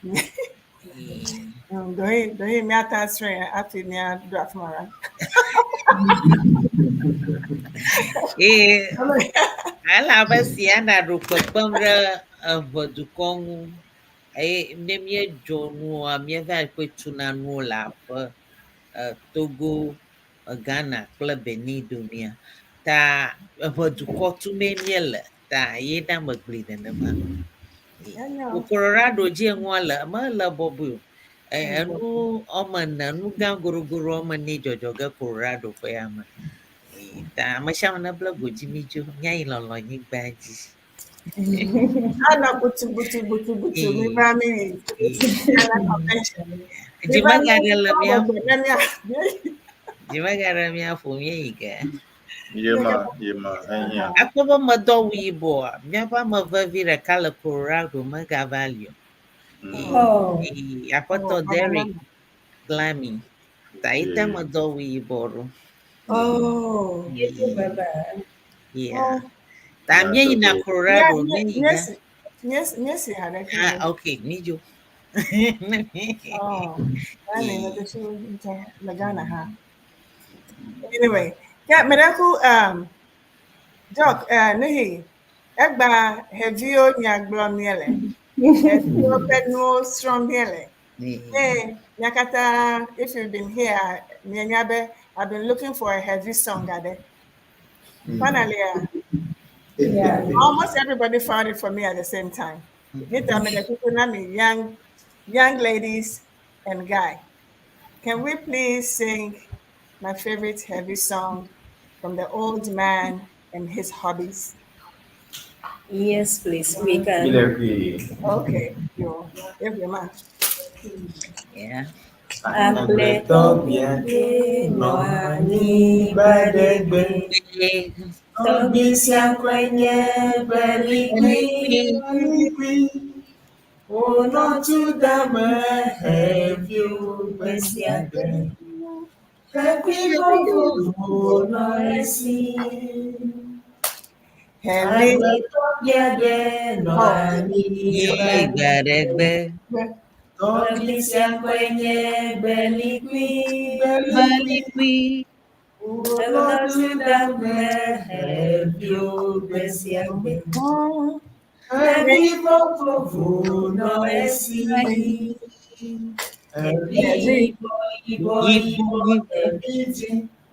Ee. Dohi miata srɔ̃e hafi miaɖo afi ma la. Ee, elabe Siena ɖo kpekpem ɖe eʋe dukɔ ŋu eye ne míedzo nua míeva kpe tuna nuwo le aƒe Togo, Ghana kple Benin domea. Ta eʋe dukɔ tumee míele ta ye na megblɔe nenema. Enyo. Colorado dzie nua le mele bɔbɔe o. Enu woame ene, nu gã gorogoro woame ene dzɔdzɔ ge Colorado ƒe ya me. Ee. Ta ame sia ame nebla go dzi mi dzo míayi lɔlɔ̃nyigba dzi. Ana butu butu butu butu mi va mi yi. Ana convention. Dzi megaɖe le mía Ne mía. dzi megaɖe mía ƒo míeyi ge. Yema, yema, ehiã. Akpɔ be medɔ awu yibɔa, míaƒe ame vevi ɖeka le Colorado megava li o. Oh. Ee, Aƒetɔ Derek Glamy. Ta yi te medɔ awu yibɔ ɖo. Oh. Bye-bye. Yeah. Ta míeyina Colorado, míeyi ge. Yes, yes, ha ɖe. Ah, okay, mídzo. Oh, I mean, the shoe le Ghana ha. Anyway, yeah, medeku Doc, Nihi, egba heviwo nya gblɔm míele. Heviwo ƒe nuwo srɔ̃m míele. Hey, Nyakata, if you've been here, mienya be, I've been looking for a heavy song, ade. Finally, almost everybody found it for me at the same time. Nita me the people na me young ladies and guy. Can we please sing my favorite heavy song from the old man and his hobbies? Yes, please. We can. Okay, yo, every man. Yeah. Agbletɔ nɔ anyigba ɖe gbe. Tɔgbi sia kɔe nye belikui. Wònɔ tu dame xeviwo gbe sia gbe. Xevi vovovowo nɔ esi. Heavy. Agbletɔ bia ɖe nɔ anyigba Gbe ɖe gbe. Tɔgbi sia kɔe nye belikui. Belikui. Wònɔ tu dame xeviwo gbe sia gbe. Xevi vovovowo nɔ esi. Xevi yibɔ yibɔ yibɔ xevi dzĩ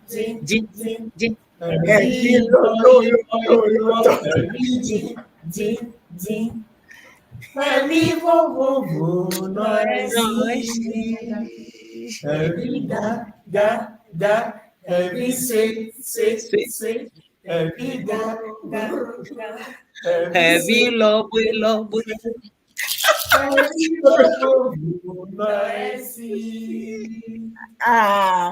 dzĩ Dzi dzĩ. dzi. Xevi yibɔ yibɔ yibɔ xevi dzĩ dzĩ dzĩ. Xevi vovovowo nɔ Nɔ esi. esi. Xevi gã gã gã xevi sue sue sue xevi gã gã gã xevi Xevi sue lɔbɔe lɔbɔe. xevi vovovowo nɔ esi. Ah,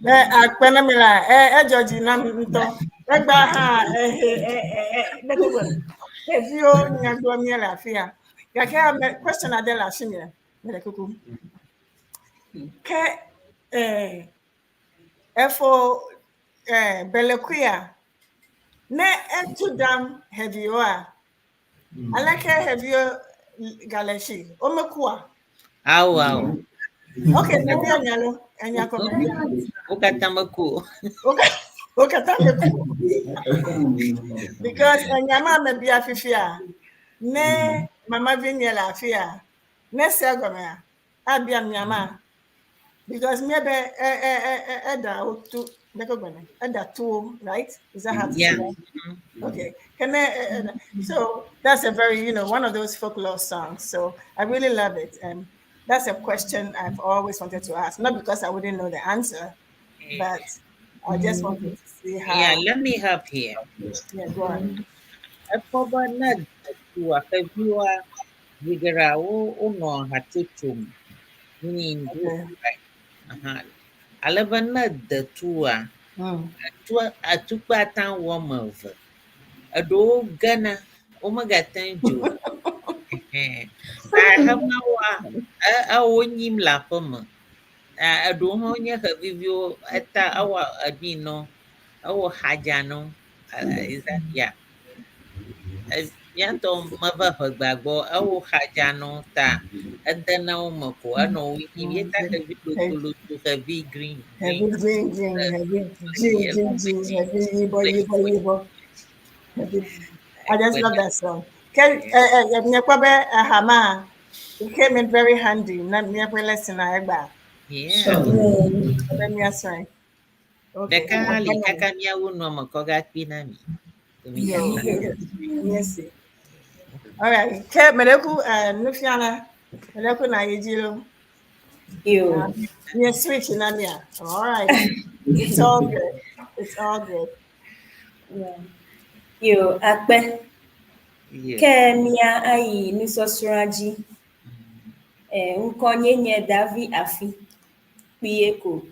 eh, akpena mi la, eh, eh, Georgie, na ŋutɔ. Egba hã, eh, eh, eh, eh, eh, xeviwo nya gblɔm míele afi ya. Gake ame question aɖe le asinye, mele kuku. Ke efo belekuia, ne etu dam xeviwoa, aleke xeviwo gale si? Womekua? Awo awo. Okay, mebia nya lo, enya ko mebia. Wo katã meku o. Wo katã meku. Because enya ma mebia fifia, ne mama vi nye le afi ya, ne se egɔmea, abia nya ma. Because míebe e e e e eda wo tu, beko gbene, eda tuwo, right? Is that how to say Yeah. that? Okay. Can I, so that's a very, one of those folklore songs. So I really love it. And that's a question I've always wanted to ask. Not because I wouldn't know the answer, but I just wanted to see how. Yeah, let me help here. Yeah, go on. Ekpɔ be ne tua xeviwoa, zi geɖea wo wonɔ hatsotso me. Meaning group, right? Aha. Ale be ne de tua, atua atukpa ate ŋu wɔ ame eve. Eɖewo gena, womegate ŋu dzo o. Ɛhɛn. Ta xemawoa, e ewo nyim le aƒe me. Eɖewo hã nye xeviviwo eta ewɔ eɖi nɔ, ewɔ xadza nɔ. Is that yeah. Mía ŋutɔ meva ʋegbea gbɔ, ewɔ xadza nɔ ta edena wo me ko enɔ wo nyim. Ye ta xevi lotoloto, xevi green Heavy green. green, green, heavy green, green, green, heavy yibo, yibo, yibo. Heavy. I just love that song. Ke nyekwa be ahama. It came in very handy. Na míaƒe lesson egba. Yeah. Be míasrɔ̃e. Okay. Ɖeka hã li kaka míawu nua me kɔ gakpi na mi. Mi katã. Yes. All right. Ke medeku nufiala. Medeku na yejilo. Yo. Yeah, switch na mia. All right. It's all good. It's all good. Yeah. Yo, akpe. Yeah. Ke mía ayi nusɔsrɔ̃a dzi. Eh, ŋkɔnye nye Davi Afi. Kpuie ko.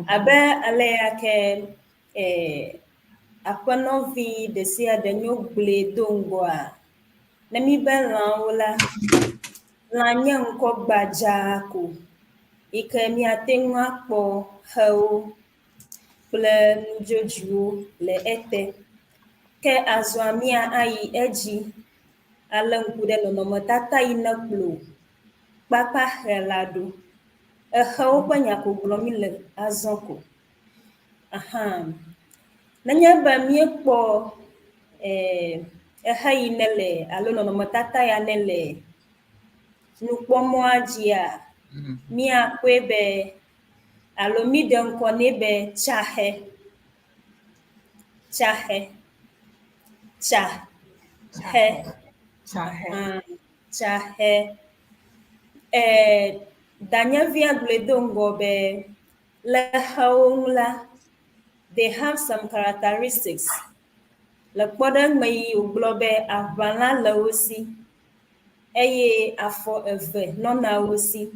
Abe aleya ke eh, aƒenɔvi ɖe sia ɖe nyo gblɔe do ŋgɔa, ne mi be lãwo la, lã nye ŋkɔ gbadzaa ko yi ke míate ŋu akpɔ xewo kple nudzodzoewo le ete. Ke azɔa mía ayi edzi alé ŋku ɖe nɔnɔmetata yi ne kplɔ kpakpaxe la ɖo. Exewo ƒe nya ko gblɔm mi le azɔ ko. Aha. Nenye be míekpɔ eh, exe yi ne le alo nɔnɔmetata ya ne le nukpɔmɔa dzia, míakpɔe be alo míɖe ŋkɔ nɛ be tsaxe. Tsaxe. Tsa. Xe. Tsaxe. Ah, tsaxe. Eh, danyevia gblɔe do ŋgɔ be le xewo ŋu la, they have some characteristics. Le kpɔɖeŋu yi wògblɔ be aʋalã le wo si eye afɔ eve nɔna wo si.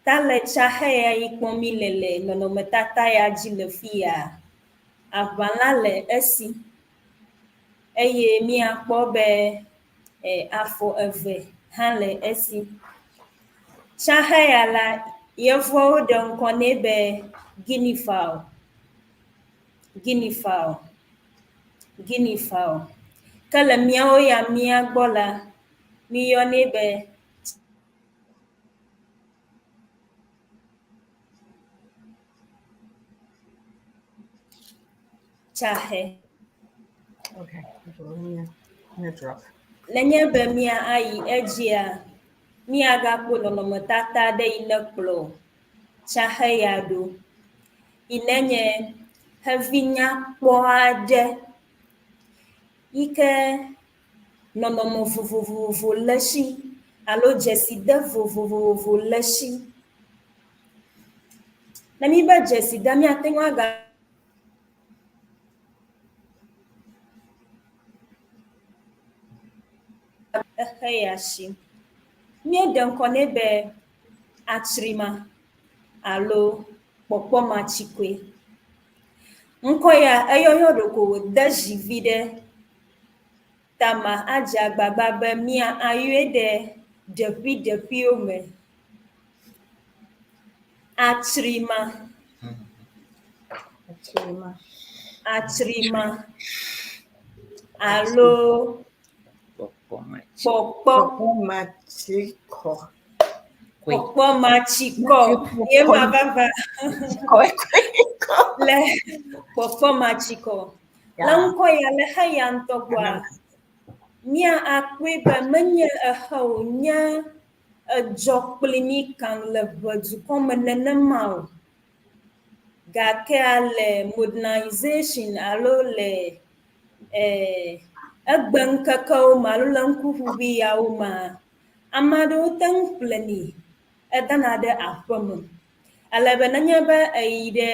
Ta le tsaxe ya yi kpɔm mi le le nɔnɔmetata ya dzi le fi ya, aʋalã le esi eye míakpɔ be eh, afɔ eve hã le esi. Tsaxe ya la, yevuawo ɖe ŋkɔ nɛ be guinea fowl. Guinea fowl. Guinea fowl. Ke le míawo ya mía gbɔ la, míyɔnɛ be tsaxe. Okay. Let me, let me drop. Nenye be mía ayi edzia, míagakpɔ nɔnɔmetata aɖe yi ne kplɔ tsaxe ya ɖo. Yi ne nye xevi nyakpɔ aɖe yi ke nɔnɔme vovovovo le esi alo dzeside vovovovo le esi. Ne míbe dzeside míate ŋu aga exe ya si. Míeɖe ŋkɔ nɛ be atsrima alo kpɔkpɔmatsikoe. Ŋkɔ ya eyɔyɔ ɖeko wòde zi vi ɖe tama adze agbagba be mía ayɔe ɖe ɖeƒiɖeƒiwo me. Atsrima. Atsrima. Atsrima alo Kpɔkpɔmatsi. kpɔkpɔ Kpɔkpɔmatsikɔ. Koe. kpɔkpɔmatsikɔ ye ma vava Kɔ. le kpɔkpɔmatsikɔ. Le ŋkɔ ya le xe ya ŋutɔ gbɔa, mía akpɔe be menye exe o nye edzɔ kpli mí kaŋ le ʋe dukɔ me nenema o. Gakea le modernization alo le eh, egbe ŋkekewo me alo le ŋkuʋuʋui yawo mea, ame aɖewo te ŋu ƒlenɛ edana ɖe aƒe me. Ale be nenye be eyi ɖe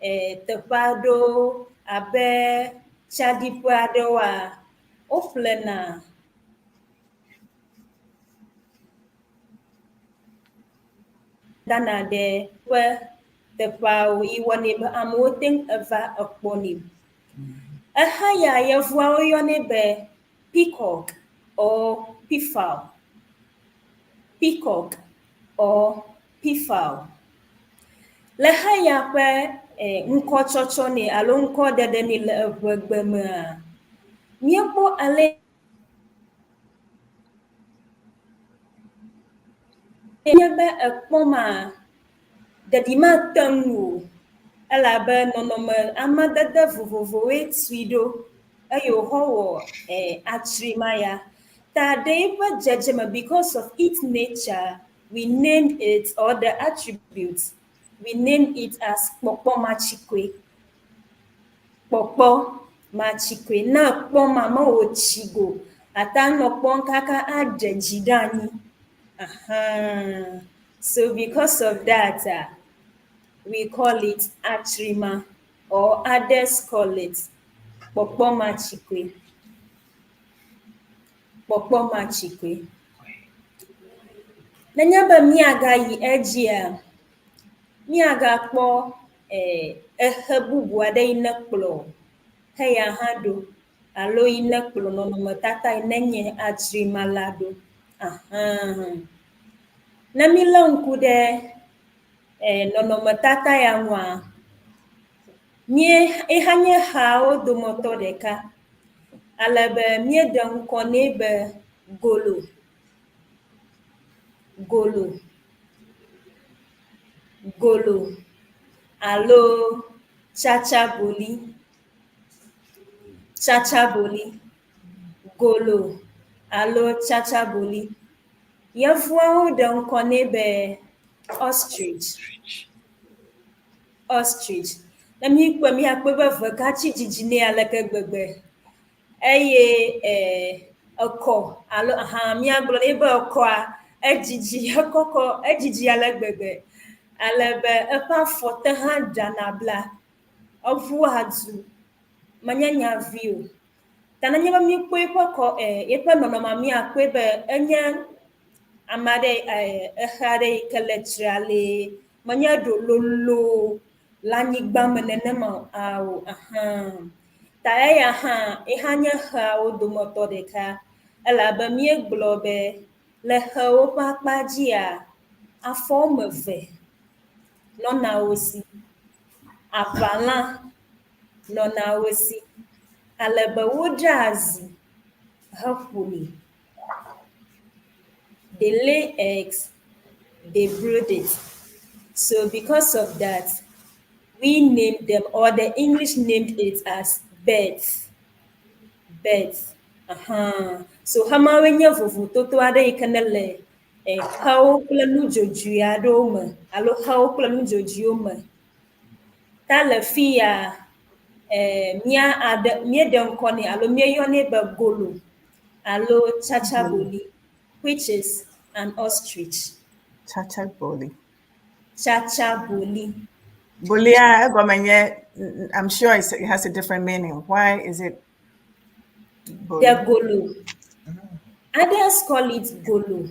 eh, teƒe aɖewo abe tsaɖiƒe aɖewoa, woƒlena dana ɖe ƒe teƒeawo yi wɔnɛ be amewo te ŋu eva ekpɔnɛ. Exe ya yevuawo yɔnɛ be peacock or peafowl. Peacock or peafowl. Le xe ya ƒe eh, ŋkɔ tsɔtsɔ nɛ alo ŋkɔ ɖeɖe nɛ le eʋegbe mea, míekpɔ ale nye be ekpɔ ma, ɖeɖi mate ŋu o elabe nɔnɔme amadede vovovowoe tui ɖo eye wòxɔ wɔ eh, atsrima ya. Ta ɖe eƒe dzedzeme because of its nature, we named it or the attributes, we named it as kpɔkpɔmatsikoe. Kpɔkpɔmatsikoe. Ne ekpɔ ma me wòtsi go, ate anɔ kpɔm kaka aɖe dzi ɖe anyi. Aha. So because of that, we call it atrima or others call it kpɔkpɔmatsikɔe. Kpɔkpɔmatsikɔe. Nenye be míagayi edzia, míagakpɔ eh, exe bubu aɖe yi ne kplɔ xeya hã ɖo alo yi ne kplɔ nɔnɔmetata yi ne nye atrima la ɖo. Ahã. Ne mílé ŋku ɖe eh, nɔnɔmetata ya ŋua, mie eha nye xawo dometɔ ɖeka ale be míeɖe ŋkɔ nɛ be golo. Golo. Golo alo tsatsaboli. Tsatsaboli. Golo alo tsatsaboli. Yevuawo ɖe ŋkɔ nɛ be ostrich. Ostrich. Ne míekpɔe míakpɔe be vegatsi dzidzi nɛ aleke gbegbe eye eh, ekɔ alo aha míagblɔ nɛ be ekɔa edzidzi ekɔkɔ edzidzi ale gbegbe ale be eƒe afɔte hã ɖana bla eʋua du menye nya vi o. Ta nenye be míekpɔ eƒe kɔ eh, eƒe nɔnɔmea míakpɔe be enye ame aɖe eh, exe aɖe yi ke le tsralee menye ɖo lolo le anyigba me nenema o ao ahã. Ta eya hã eha nye xeawo dometɔ ɖeka elabe míegblɔ be le xewo ƒe akpa dzia, afɔ woame eve nɔna wo si. Aʋalã nɔna wo si ale be woɖea zi heƒonɛ. They lay eggs, they brood it. So because of that, we named them, or the English named it as birds. Birds. Uh-huh. So xemawoe nye vovototo aɖe yi ke ne le eh, xewo kple nudzodzoe aɖewo me alo xewo kple nudzodzoewo me. Ta le fi ya, eh, mía aɖe míeɖe ŋkɔ nɛ alo míeyɔnɛ be golo alo tsatsagboli, which is an ostrich. Chacha boli. Tsatsagboli. Bolia egɔme nye, I'm sure it has a different meaning. Why is it boli? The golo. Others call it golo,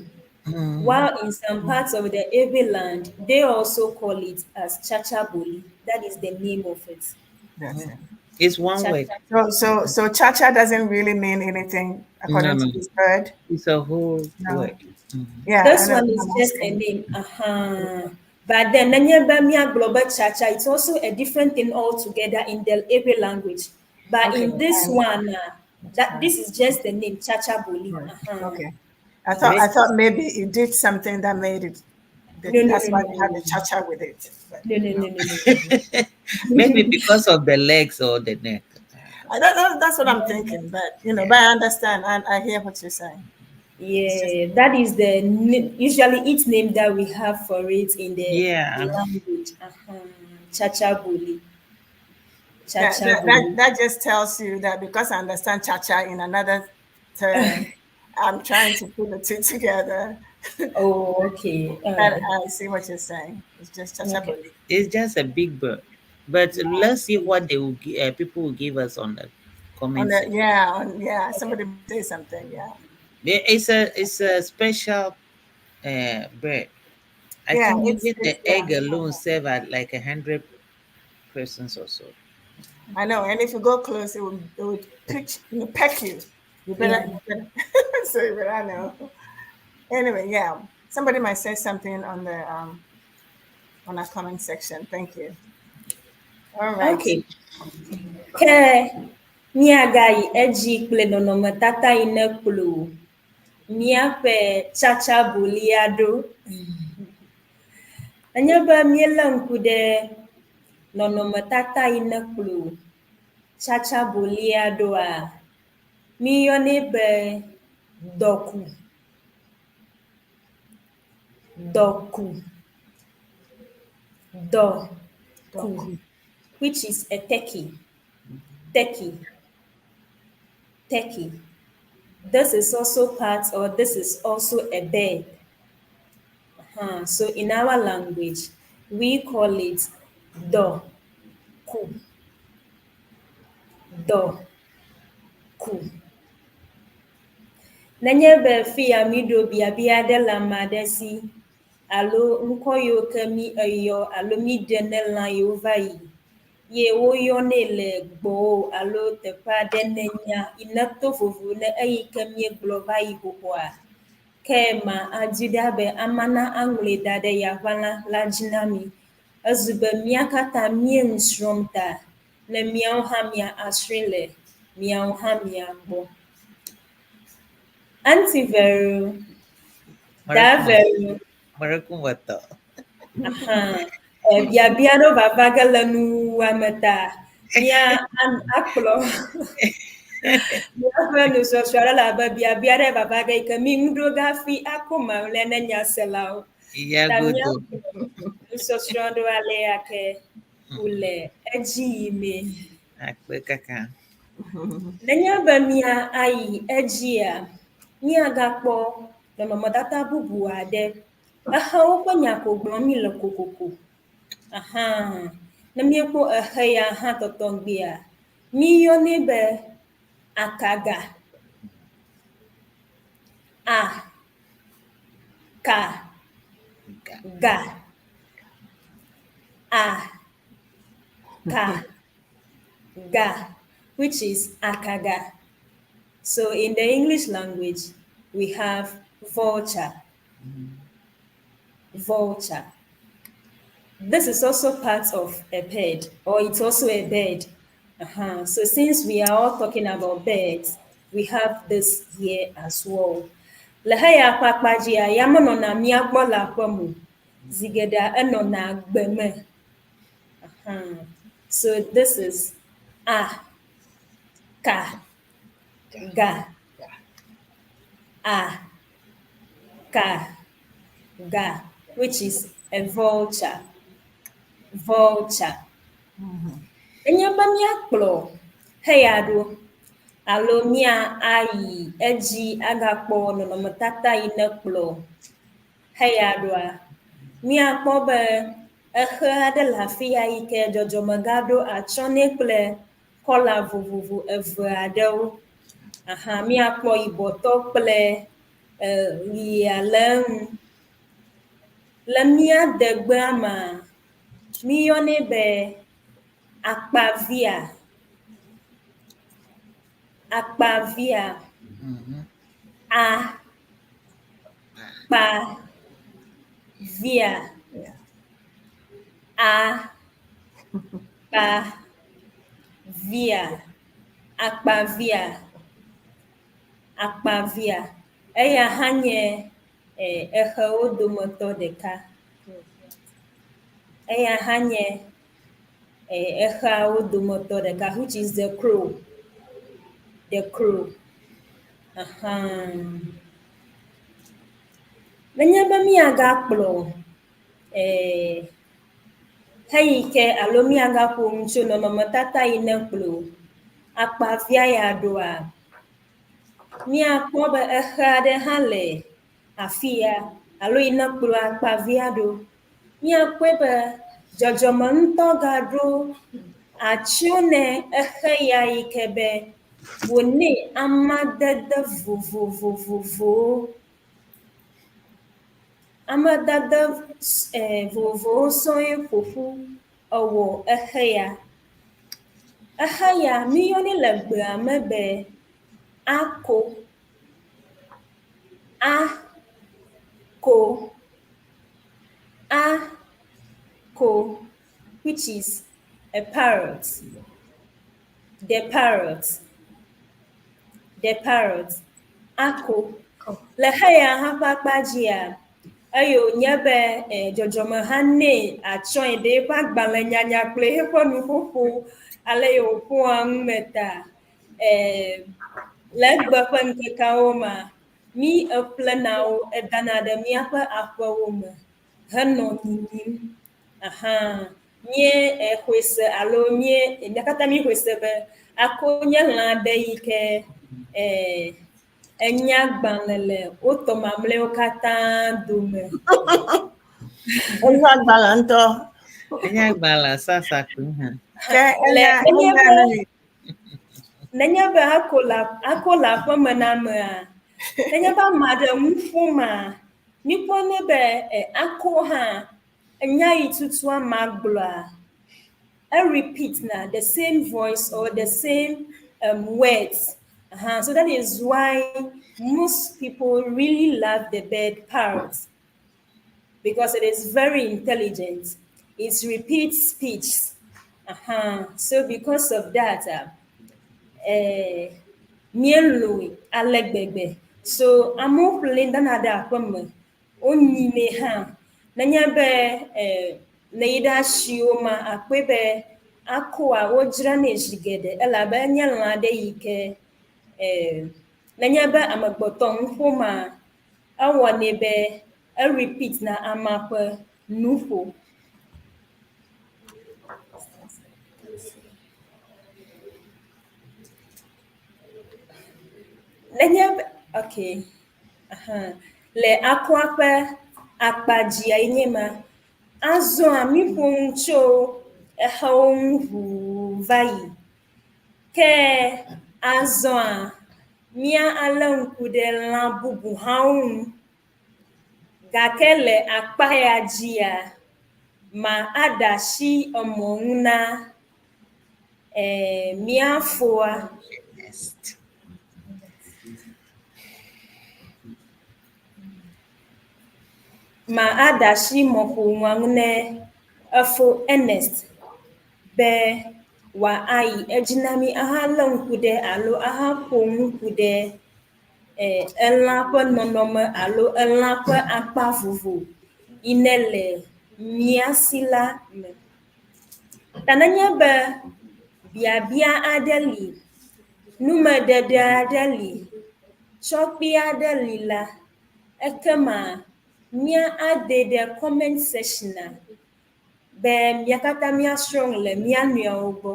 while in some parts of the Ewe land, they also call it as chachaboli. That is the name of it. That's it. It's one word. So, so cha-cha doesn't really mean anything according No, to no. this bird. It's a whole No. word. Yeah, This I know. one is I'm just a asking. name. Uh-huh. But then nenye be míagblɔ be cha-cha, it's also a different thing altogether in the Ewe language. But Okay, in this one, that this is just the name cha-cha boli. Uh-huh. Okay. I thought maybe it did something that made it. No, no, that's no, why no, they had no. the cha-cha with it. But No, no, no, no, no. Maybe because of the legs or the neck. I don't know. That's what I'm thinking. But you know, but I understand and I hear what you're saying. Yeah, that is the usually its name that we have for it in the language. Uh-huh. Cha-cha boli. That, Cha-cha that, that, boli. that just tells you that because I understand cha-cha in another term, I'm trying to put the two together. Oh, okay. But I see what you're saying. It's just cha-cha Okay. boli. It's just a big bird. But let's see what they will people will give us on the On comment the, section. yeah, on, yeah. Somebody say something. Yeah. Yeah, it's a special bird. I Yeah, think even the it's yeah. egg alone serve at like 100 persons or so. I know, and if you go close, it would pitch, you know, peck you. You better, you better so you better know. Anyway, yeah. Somebody might say something on the on our comment section. Thank you. All right. Okay. Ke míagayi edzi kple nɔnɔmetata yi ne kplɔ míaƒe tsatsabolia ɖo. Enye be míelé ŋku ɖe nɔnɔmetata yi ne kplɔ tsatsabolia ɖoa, míyɔnɛ be dɔku. Dɔku. Dɔku, which is a turkey. Turkey. Turkey. This is also part, or this is also a bird. So in our language, we call it Dɔ. Ku. Dɔ. Ku. Nenye be fi ya míɖo biabia aɖe le ame aɖe si alo ŋkɔ yiwo ke mí eyɔ alo míɖe ne lã yiwo va yi ye woyɔnɛ le gbɔwò alo teƒe aɖe nènya yi neto vovo ne eyi ke míegblɔ va yi xoxoa, ke ma adi ɖa be ama na aŋlɔe da ɖe yaʋala la dzi na mí. Ezu be mía katã míe nu srɔ̃m ta ne míawo hã mía asrɔ̃e le míawo hã mía gbɔ. Aunty Vero, Da Vero. Merekumvetɔ. Aha. Biabia ɖewo vava ge le nuwuwua me ta mía akplɔ míaƒe nusɔsrɔ̃ aɖe le abe biabia ɖe vava ge yi ke mí ŋu ɖo ge hafi ako mamlɛ ne nyaselawo. Ya Ta godo. míakplɔ nusɔsrɔ̃ ɖo alea ke wòle edzi yimee. Akpe kaka. Nenye be mía ayi edzia, míagakpɔ nɔnɔmetata bubu aɖe. Exewo ƒe nya ko gblɔm mí le kokoko. Aha, ne míekpɔ exe ya hã tɔtɔŋgbea, míyɔnɛ be akaga. A ka ga a ka ga, which is akaga. So in the English language, we have vulture. Vulture. This is also part of a bird, or it's also a bird. So since we are all talking about birds, we have this here as well. Le heya ƒe akpa dzia, ya menɔna mía gbɔ le aƒe me o. Zi geɖea enɔna gbe me. So this is a, ka, ga, a, ka, ga, which is a vulture. Vulture. Enye be míakplɔ heya ɖo alo mía ayi edzi agakpɔ nɔnɔmetata yi ne kplɔ heya ɖoa, míakpɔ be exe aɖe le afi ya yi ke dzɔdzɔme gaɖo atsyɔ̃ nɛ kple kɔla vovovo eve aɖewo. Aha, míakpɔ yibɔtɔ kple ɣia le eŋu. Le mía degbea mea, míyɔnɛ be akpavia. Akpavia. A kpa via. A kpa via. Akpavia. Akpavia. Eya hã nye exewo dometɔ ɖeka. Eya hã nye exeawo dometɔ ɖeka which is the crow. The crow. Aha. Nenye be míagakplɔ heyi ke alo míagaƒo nu tso nɔnɔmetata yi ne kplɔ akpavia ya ɖoa, míakpɔ be exe aɖe hã le afi ya alo yi ne kplɔ akpavia ɖo. Míakpɔe be dzɔdzɔme ŋutɔ gaɖo atsyɔ̃ ne exe ya yi ke be wònɛ amadede vovovovovowo. Amadede vovovowo sɔŋ ƒoƒu ewɔ exe ya. Exe ya míyɔnɛ le gbea me be ako. A ko a ko, which is a parrot. The parrot. The parrot. Ako. Le xe ya hã ƒe akpa dzia, eye wònye be dzɔdzɔme hã nɛ atsyɔ̃e ɖe eƒe agbalẽnyanya kple eƒe nuƒoƒo ale yi wòƒoa nu me ta. Le egbe ƒe ŋkekeawo mea, mí eƒlena wo edana ɖe míaƒe aƒewo me henɔ nyinyim. Aha, mí exɔe se alo mí mía katã míexɔe se be ako nye lã aɖe yi ke enya agbalẽ le wotɔ mamlɛwo katã dome. Enya agbalẽ ŋutɔ. Enye agbalẽ sasa kpui hã. Ke Le enya enye enya be nu yi. nenye be ako le ako le aƒeme na amea, nenye be ame aɖe nu ƒoma, míkpɔnɛ be eh, ako hã enya yi tutu amea gblɔa, e repeat na the same voice or the same words. So that is why most people really love the bird parrot because it is very intelligent. It repeats speech. So because of that, míelɔ̃e ale gbegbe. So amewo ƒle dana ɖe aƒeme, wonyinɛ hã. Nenye be ne yi ɖe asiwo ma, akpɔe be akoa wodzranɛ zi geɖe elabe enye lã aɖe yi ke nenye be amegbetɔ nu ƒoma, ewɔnɛ be e repeat na amea ƒe nuƒo. Nenye be okay, le akoa ƒe akpa dzia ye nye ma. Azɔa míƒo nu tso exewo ŋu ʋuu va yi. Ke azɔa mía alé ŋku ɖe lã bubu hãwo ŋu. Gake le akpa ya dzia, ma aɖe asi emɔ ŋu na mía foa. Ma aɖe asi mɔƒonua ŋu ne efo Ernest be wòayi edzi na mí ahalé ŋku ɖe alo ahaƒo nu ku ɖe elã ƒe nɔnɔme alo elã ƒe akpa vovo yi ne le mía si la me. Ta nenye be biabia aɖe li, numeɖeɖe aɖe li, tsɔkpi aɖe li la, ekema mía ade ɖe comment section be mía katã míasrɔ̃ nu le mía nɔewo gbɔ.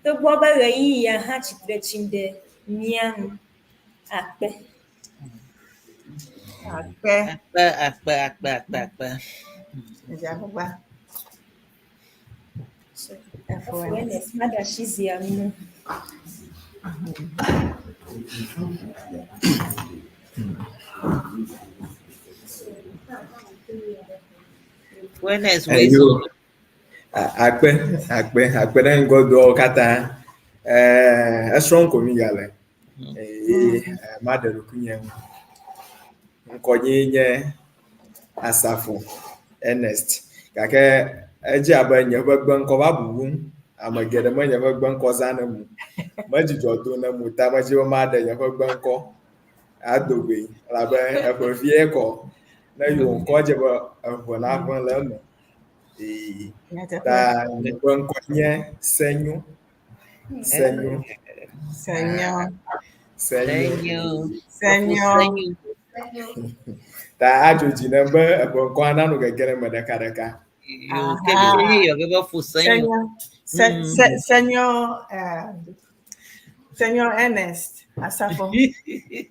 Togbɔ be ɣeyiɣia hã tsitre tsim ɖe mía ŋu. Akpe. Akpe. Akpe, akpe, akpe, akpe, akpe. Edze agbagba. Efo Ernest, maɖe asi zia ŋu. Ernest, Eyo. Akpe, akpe, akpe ɖe ŋgɔdoawo katã. Esrɔ̃m ko mi gale. Eye maɖe ɖokuinye ŋu. Ŋkɔnyee nye Asafo Ernest. Gake edze abe nye ƒe gbeŋkɔ va bubum. Ame geɖe me nye ƒe gbeŋkɔ zã ne mu. Medzudzɔ do ne mu ta medzi be maɖe nye ƒe gbeŋkɔ ado goe elabe eƒe vie kɔ. Ne yewo ŋkɔ dze be eʋe naʋẽ le eme. Ee, ta nye ƒe ŋkɔ nye Senyo. Senyo. Senyo. Senyo. Senyo. Ta adzo dzi nam be eƒe ŋkɔa nanɔ gege ɖe eme ɖekaɖeka. Senyo. Senyo. Senyo Ernest Asafo.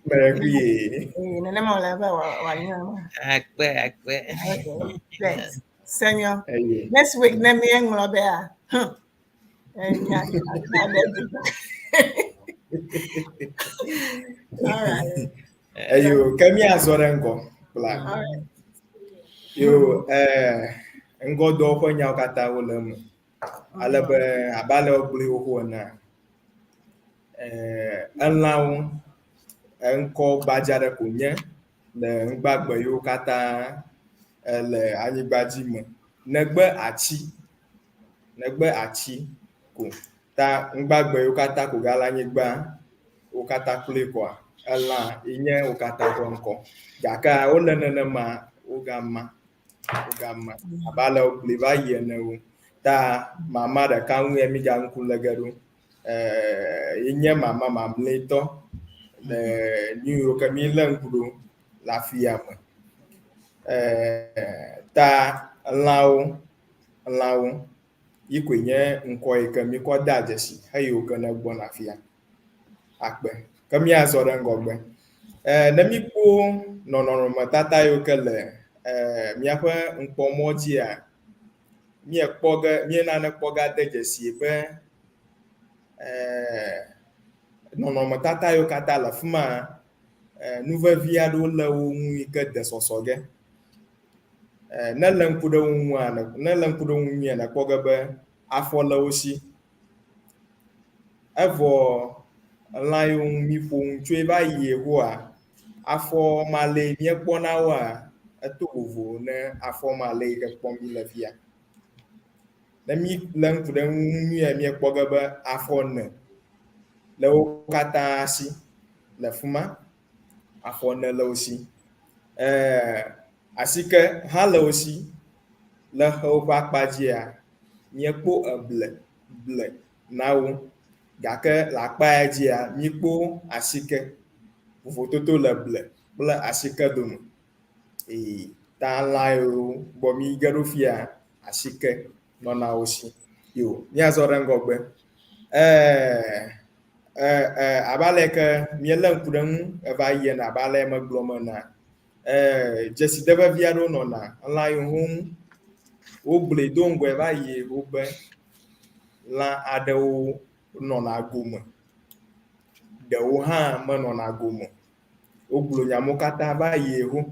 Mɛkuye. Nenema wòle be wòanye ema. Akpe, akpe. Okay. Thanks. Senyo. Next week ne míeŋlɔ bea. Enya aɖe dzi. All right. Eyo, ke míazɔ ɖe ŋgɔ kpla. All right. Yo, ŋgɔdoawo ƒe nyawo katã wole eme. Ale be abe ale wogblɔe xoxo enea, elãwo eŋkɔ gbadza ɖe ko nye le ŋgbagbe yiwo katã le anyigba dzi me. Negbe atsi, negbe atsi ko. Ta ŋgbagbe yiwo katã ko gale anyigba wo katã kloe koa, elã ye nye wo katã ƒe ŋkɔ. Gake wole nenema wogama, wogama abe ale wogblɔe va yi ene o. Ta mama ɖeka ŋue míga ŋku lé ge ɖo. Ye nye mama mamlɛtɔ le nu yiwo ke mílé ŋku ɖo le afia me. Ta lãwo, lãwo yi koe nye ŋkɔ yi ke míkɔ dea dzesi heyiwo ke ne gbɔna afia. Akpe. Ke míazɔ ɖe ŋgɔgbe. Ne míkpɔ nɔnɔmetata yiwo ke le míaƒe ŋkpɔmɔ dzia, míekpɔ ge mí nane kpɔ ge ade dzesie be eh, nɔnɔmetata yiwo katã le afi ma, eh, nu vevi aɖewo le wo ŋu yi ke de sɔsɔ ge. Eh, ne lé ŋku ɖe wo ŋua, ne lé ŋku ɖe wo ŋu nyuie nàkpɔ ge be afɔ le wo si. Evɔ lã yiwo ŋu míƒo nu tsoe va yi Yehowa, afɔ male míekpɔna woa, eto vovo ne afɔ male yi ke kpɔm míle fia. Ne mílé ŋku ɖe eŋu nyuie míekpɔ ge be afɔ ene le wo katã si le fi ma. Afɔ ene le wo si. Ɛɛ asike hã le wo si. Le xewo ƒe akpa dzia, míekpɔ eble ble na wo gake le akpa ya dzia, míekpɔ asike. Vovototo le ble kple asike dome. Ee, ta lã yiwo gbɔ míge ɖo fia, asike nɔna wo si. Yo, míazɔ ɖe ŋgɔgbe. Ee, e, e, abe ale ke míelé ŋku ɖe eŋu eva yi ene abe ale megblɔ me enea, ee, dzeside vevi aɖewo nɔna lã yiwo ŋu wogblɔe do ŋgɔe va yi wobe lã aɖewo nɔna gome, ɖewo hã menɔna gome. Wogblɔ nya mawo katã va yi ho.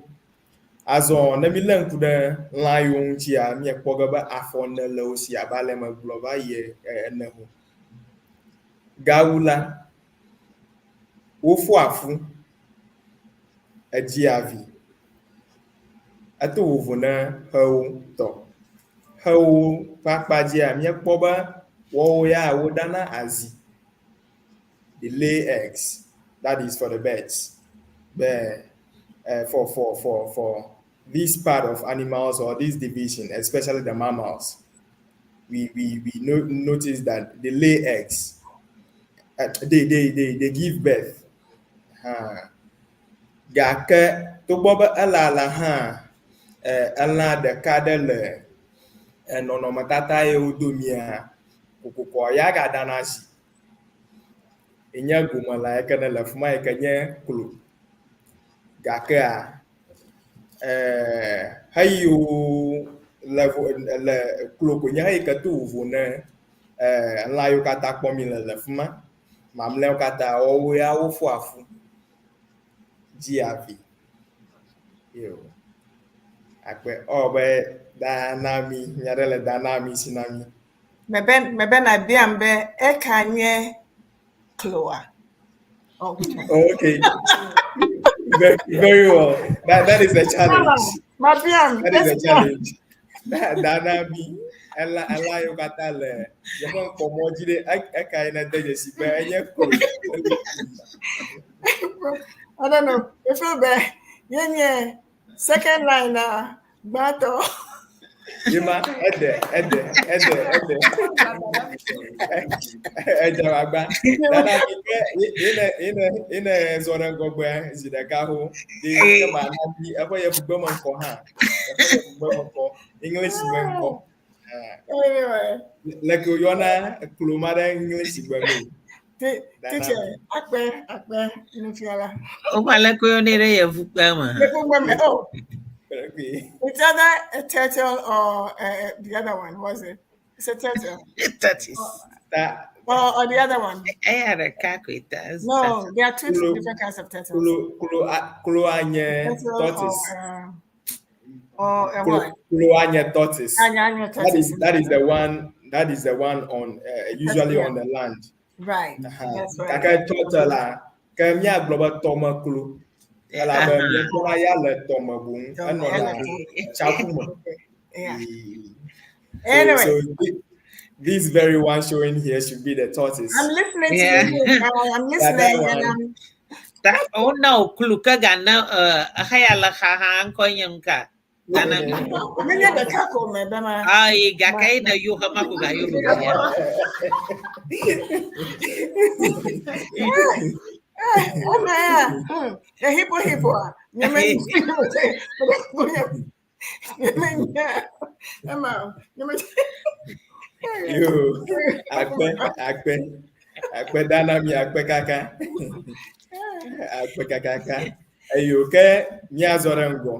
Azɔ ne mílé ŋku ɖe lã yiwo ŋutia, míekpɔ ge be afɔ ene le wo si abe ale megblɔ va yi ene ho. Gawu la, wofɔa fu, edzia vi. Eto vovo na xewo tɔ. Xewo ƒe akpa dzia, míekpɔ be woawo ya woɖana azi. They lay eggs. That is for the birds. But for this part of animals or this division, especially the mammals, we no, notice that they lay eggs. They give birth. Gake togbɔ be ele alea hã, elã ɖeka ɖe le nɔnɔmetata ye wodo mía, kokokoa ya gaɖana azi. Enye gomelã yi ke ne le afi ma yi ke nye klo. Gakea, xeyiwo le le klo koe nye xeyi ke to vovo ne lã yiwo katã kpɔm míle le afi ma. Mamlɛawo katã woawo ya wofɔa fu dzia vi. Yo. Akpe ewɔ be da na mi, nya ɖe le da na mi si na mi. Mebe mebe na biam be eka nye kloa. Okay. Okay. Very, very well. That is a challenge. Mabiam. That is a challenge. Da na mi. Elã elã yiwo katã le yeƒe ŋkpɔmɔ dzi ɖe eka yi nede dzesi be enye klo. I don't know. If you be yenye second line na gbãtɔ. Yema ede ede ede ede edze agbagba. Dada mi ke yene yene yene zɔ ɖe ŋgɔgbe zi ɖeka ho. Di ke ma na bi eƒe yevugbe me ŋkɔ hã. Eƒe yevugbe me ŋkɔ. English me ŋkɔ. Anyway. Leke woyɔna klo ma ɖe English gbe me. Teacher, akpe akpe nufiala. Woƒe aleke woyɔnɛ ɖe yevugbe me hã. Yevugbe me. Oh. It's either a turtle or the other one, was it? It's a turtle. Tortoise. Or the other one. Eya ɖeka koe ta. No, there are two different kinds of turtles. Klo klo klo anye Turtle tortoise. or Klo what? klo anye tortoise. Anye, anye That is tortoise. that is the one that is the one on usually yeah. on the land. Right. That's right. Gake turtle la ke míagblɔ be tɔmeklo elabe míekpɔna ya le tɔme boŋ enɔna tsiaƒu me. Yeah. So, Anyway. so this very one showing here should be the tortoise. I'm listening to Yeah. you. I'm Yeah, that listening and one. I'm Ta wona wò klo ke gana exe ya le xa hã ŋkɔ nye ŋka. Dana mi. Menye ɖeka ko me be ma. Ayi gake ye ne yo xema ko ga yo ya. Oh man. A hippo hippo. Nyeme nyeme Emma. Nyeme Yo, akpe, akpe, akpe dana mi akpe kaka. Akpe kakaka. Eyo ke míazɔ ɖe ŋgɔ.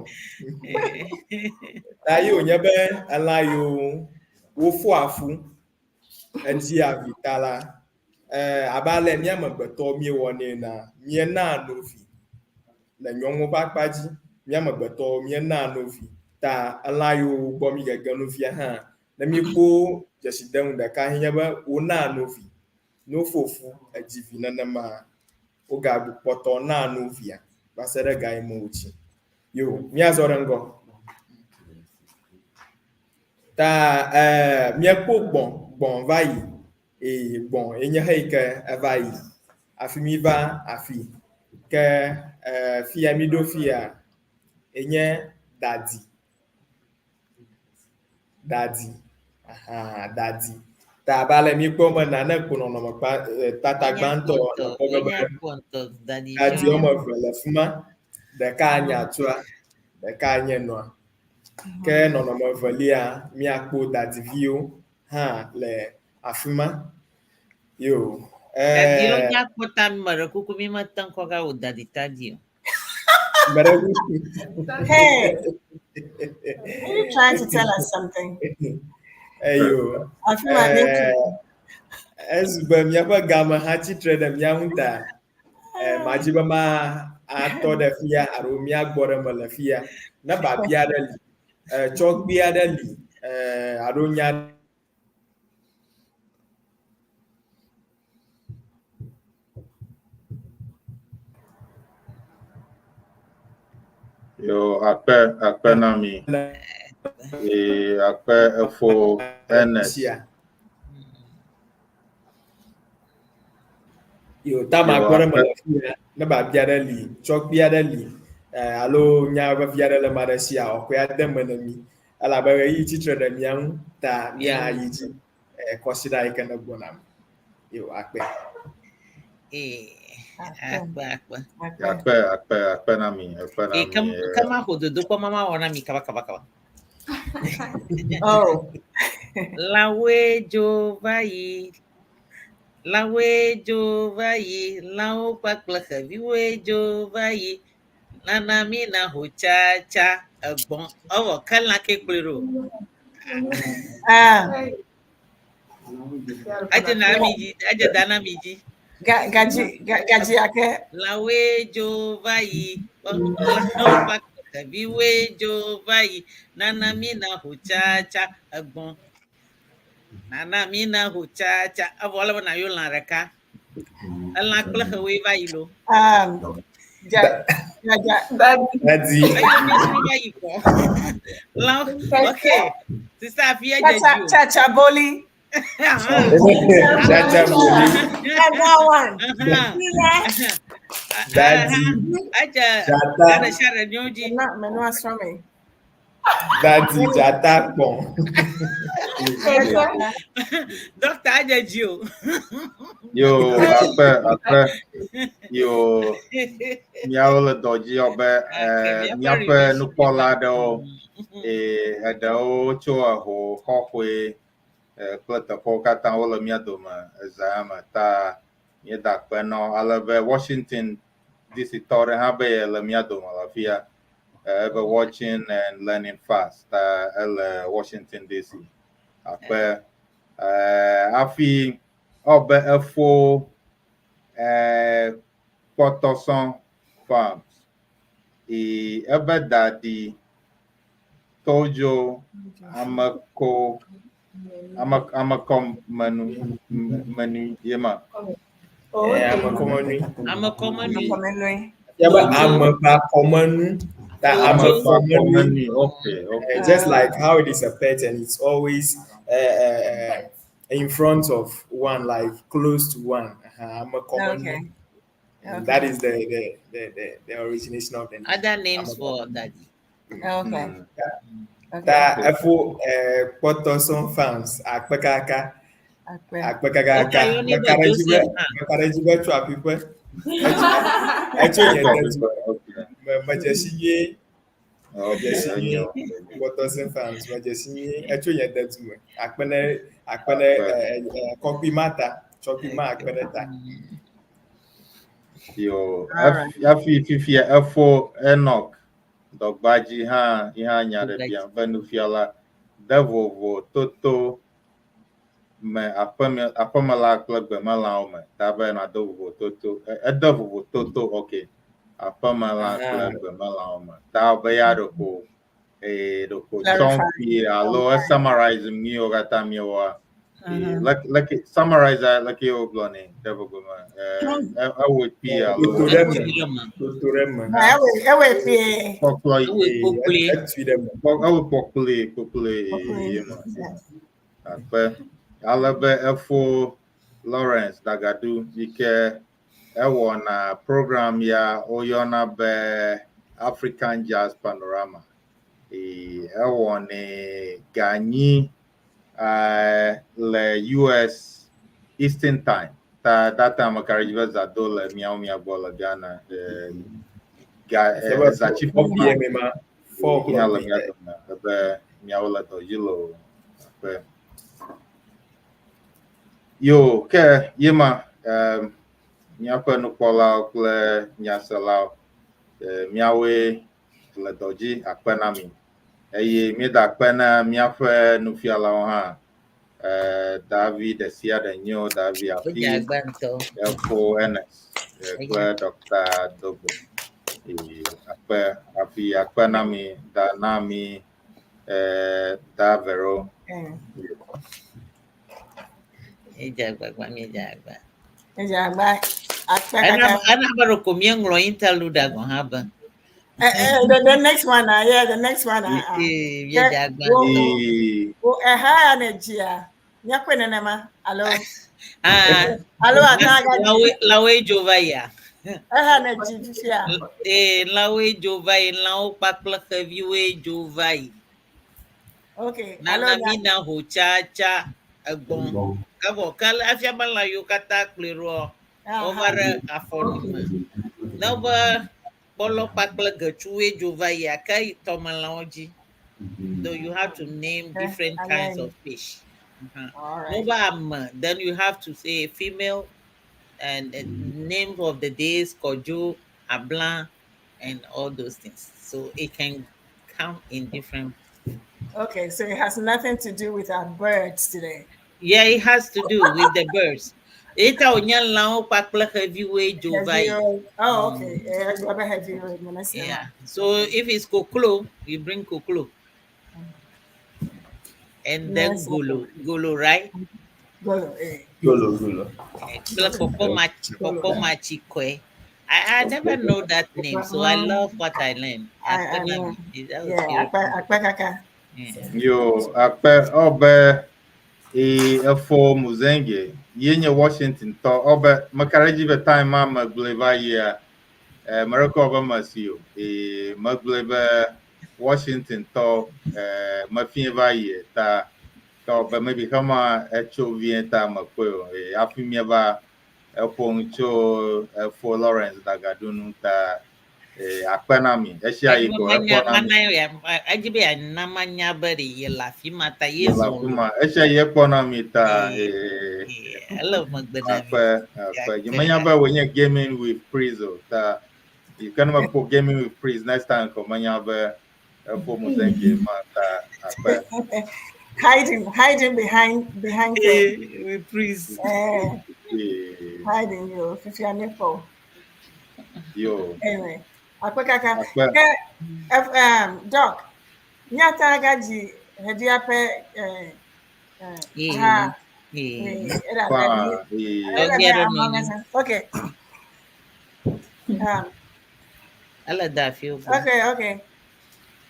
Ta ye wònye be elã yiwo Wofoa fu edzia vi ta la, abe ale mía amegbetɔwo míewɔnɛ enea, míenaa no vi le nyɔnuwo ƒe akpa dzi. Mía amegbetɔwo míenaa no vi ta elã yiwo gbɔ mígege nu fia hã, ne míekpɔ dzesidenu ɖeka ye nye be wonaa no vi. Ne wofo fu edzi vi nenema, wogakpɔtɔ naa no via va se ɖe ga yi me wòtsi. Yo, míazɔ ɖe ŋgɔ. Ta míekpɔ gbɔ̃, gbɔ̃ va yi eye gbɔ̃ ye nye xeyi ke eva yi hafi míva afi. Ke fia míɖo fia enye dadi. Dadi, aha, dadi. Ta abe ale míekpɔ me nane ko nɔnɔme kpa tata gbãtɔ ekpɔ be dadi woame eve le fi ma. Ɖeka nye atua, ɖeka nye nɔa. Ke nɔnɔme evelia, míakpɔ dadiviwo hã le afi ma. Yo. Dadiwo nya kpɔ ta me ɖe kuku mi mete ŋkɔ ga wò dadi tadi o. Hey, are you trying to tell us something? Hey, yo. I feel like Ezu be míaƒe game hã tsitre ɖe mía ŋu ta madzi be ma atɔ ɖe fia alo míagbɔ ɖe me le fia. Ne biabia aɖe li, tsɔkpui aɖe li, alo nya Yo, akpe akpe na mi. Ee, akpe efo Ernest. Sia. Yo, ta ma gbɔ ɖe me le fia, ne biabia aɖe li, tsɔkpui aɖe li, alo nya vevi aɖe le ame aɖe sia, wòakɔe ade me ne mi. Elabe ɣeyiɣi tsitre ɖe mía ŋu ta míayi dzi kɔsiɖa yi ke ne gbɔna me. Yo, akpe. Ee, akpe, akpe. Akpe, akpe, akpe na mi, akpe na mi. Ke ma ƒo dodokpɔ ma ma wɔ na mi kaba kaba kaba. Oh. Lãwoe dzo va yi. Lãwoe dzo va yi. Lãwo kpakple xeviwoe dzo va yi. Nana mi na ho tsa tsa egbɔn. Evɔ ke lã ke kplɔe ɖo. Ah. Edze na mi dzi, edze da na mi dzi. Gaji, gaji ake. Lãwoe dzo va yi. Lãwo kpakple xeviwoe dzo va yi. Nana mi na ho tsa tsa egbɔn. Nana mi na ho tsa tsa. Evɔ ele be na yɔ lã ɖeka. Elã kple xewoe va yi lo. Ja, ja, ja. Dadi. Eyo mi srɔ̃ va yi kpɔ. Lã, okay. Sisa afi edze Cha dzi o. cha cha boli. Cha cha boli. That one. Dadi. Edze Dzata. ɖe sia ɖe nyo dzi. Na menu asrɔ̃ me. Dadi dzata kpɔn. Dɔkta edze dzi o. Yo, akpe, akpe. Yo, míawo le dɔ dzi abe míaƒe nukpɔla aɖewo, eɖewo tso eho xɔxɔe kple teƒewo katã wole mía dome eza ya me ta míeda akpe na wo ale be Washington DC tɔ ɖe hã be yele mía dome le afia. Ebe watching and learning fast ta ele Washington DC. Akpe hafi ewɔ be efo kpɔtɔsɔ farms. E ebe dadi todzo ameko ame amekɔmenu menu ye ma. Amekɔmenui. Amekɔmenui. Ya be amekɔmenu. Ta amekɔmenui. Okay, okay. Just like how it is a pet and it's always in front of one, like close to one. Amekɔmenu. Okay. And that is the origination of the name. Other names for daddy. Okay. Okay. Ta efo kpɔtɔsɔn farms akpe kaka. Akpe. Akpe kaka. Okay, you need Meka ɖe dzi be Joseph hã. meka ɖe dzi be tso aƒiƒe. Etso nye de du. Me medze si nyuie. Medze si nyuie. Kpɔtɔsɔn farms medze si nyuie. Etso nye de du me. Akpe ne akpe ne kɔkui ma ta. Tsɔkui ma akpe ɖe ta. Yo, hafi fifia efo Enoch dɔgbadzi hã yi hã nya ɖe bia be nufiala de vovo toto me aƒeme aƒemelã kple gbemelãwo me ta be nado vovototo ede vovototo ok aƒemelã kple gbemelãwo me ta be ya ɖeko eye ɖeko tsɔm kpuie alo esummarize nuyiwo katã míewɔa. Like like summarize like wogblɔ nɛ ɖe gbogbo me ewɔe kpuie alo Toto ɖe eme. Toto ɖe eme. Ewɔe kpuie. Kpɔkplɔ Ewɔe kpokploe. Etui ɖe eme. Ewɔe kpɔkploe kpokploe ye ma. Akpe ale be efo Lawrence Dagadu yi ke ewɔna program ya woyɔna be African Jazz Panorama. Ewɔnɛ ganyi le US Eastern Time. Ta that time meka ɖe edzi be zã do le miawo mia gbɔ le Ghana. Ga zã tsi 4 p.m. ma. 4 Mia le o'clock. mia dome ebe miawo le dɔ dzi le o. Akpe. Yo, ke ye ma míaƒe nukpɔlawo kple nyaselawo miawoe le dɔ dzi akpe na mi eye míeda akpe na míaƒe nufialawo hã Davi ɖe sia ɖe nyo Davi afi Wodze agba ŋutɔ. efo Ernest kple Dr. Dogbe. Akpe hafi akpe na mi da na mi da Vero. Edze agbagba míedze agba. Edze agba akpe Ena kaka. ena be ɖeko míeŋlɔ interlude gɔ̃ hã be. The next one, yeah, the next one. Ee, míedze agba Wo ŋutɔ. wo eha ya ne dzia. Míakpɔe nenema alo Ah, alo ata aga dzi. lãwoe lãwoe dzo va yia. Eha ne dzi fifia. Ee, lãwoe dzo va yi, lãwo kpakple xeviwoe dzo va yi. Okay. Alo Nana mi na ho tsatsa egbɔ̃. Evɔ ke afia be lã yiwo katã kplɔe ɖoa, wova ɖe afɔ me. Ne be kpɔlɔ kpakple getsuwoe dzo va yia, ke tɔmelãwo dzi. So you have to name different kinds Amen. of fish. All right. No be ame, then you have to say female and name of the days, Kojo, Ablan, and all those things. So it can come in different. Okay, so it has nothing to do with our birds today. Yeah, it has to do with the birds. Eta onye lãwo kpakple xeviwoe dzo va yi. Heavy. Oh, okay. Yeah, I heavy. Yeah. So if it's koklo, you bring koklo. And then Yes. golo, golo, right? Golo, eh. Golo, golo. Kple kpɔkpɔ matsikɔe. I never know that name, so I love what I learned. I know. That was Yeah, beautiful. akpe akpe kaka. Yeah. Yo, akpe ɔbe e efo Muzenge ye nye Washington tɔ ɔbe meka ɖe edzi be time ma megblɔe va yia merekɔ be mesi o e megblɔe be Washington tɔ mefie va yie ta ke ɔbe maybe xema etso vie ta mekpɔe o e hafi míeva eƒo nu tso efo Lawrence Dagadu nu ta e akpe na mi esia yi ko ekpɔ na mi. Mana edzi be yeana manya be ɖe ye le afi ma ta ye Le zɔ afi ma esia yi ekpɔ na mi ta e ele megbe na mi. Akpe akpe nyemenya be wònye gaming with Priz o ta yi ke ne mekpɔ gaming with Priz next time ko menya be efo Muzenge ma ta akpe. Hiding behind them. With Priz. Eh, Eh, hiding you. Fifia nipple. Yo Anyway, akpe kaka. Akpe. Ke, Doc, nyata agaji hedia pe eh eh ha eh era Pa eh era Okay, I be don't know. among us. Okay. Ele da afi wo. Okay.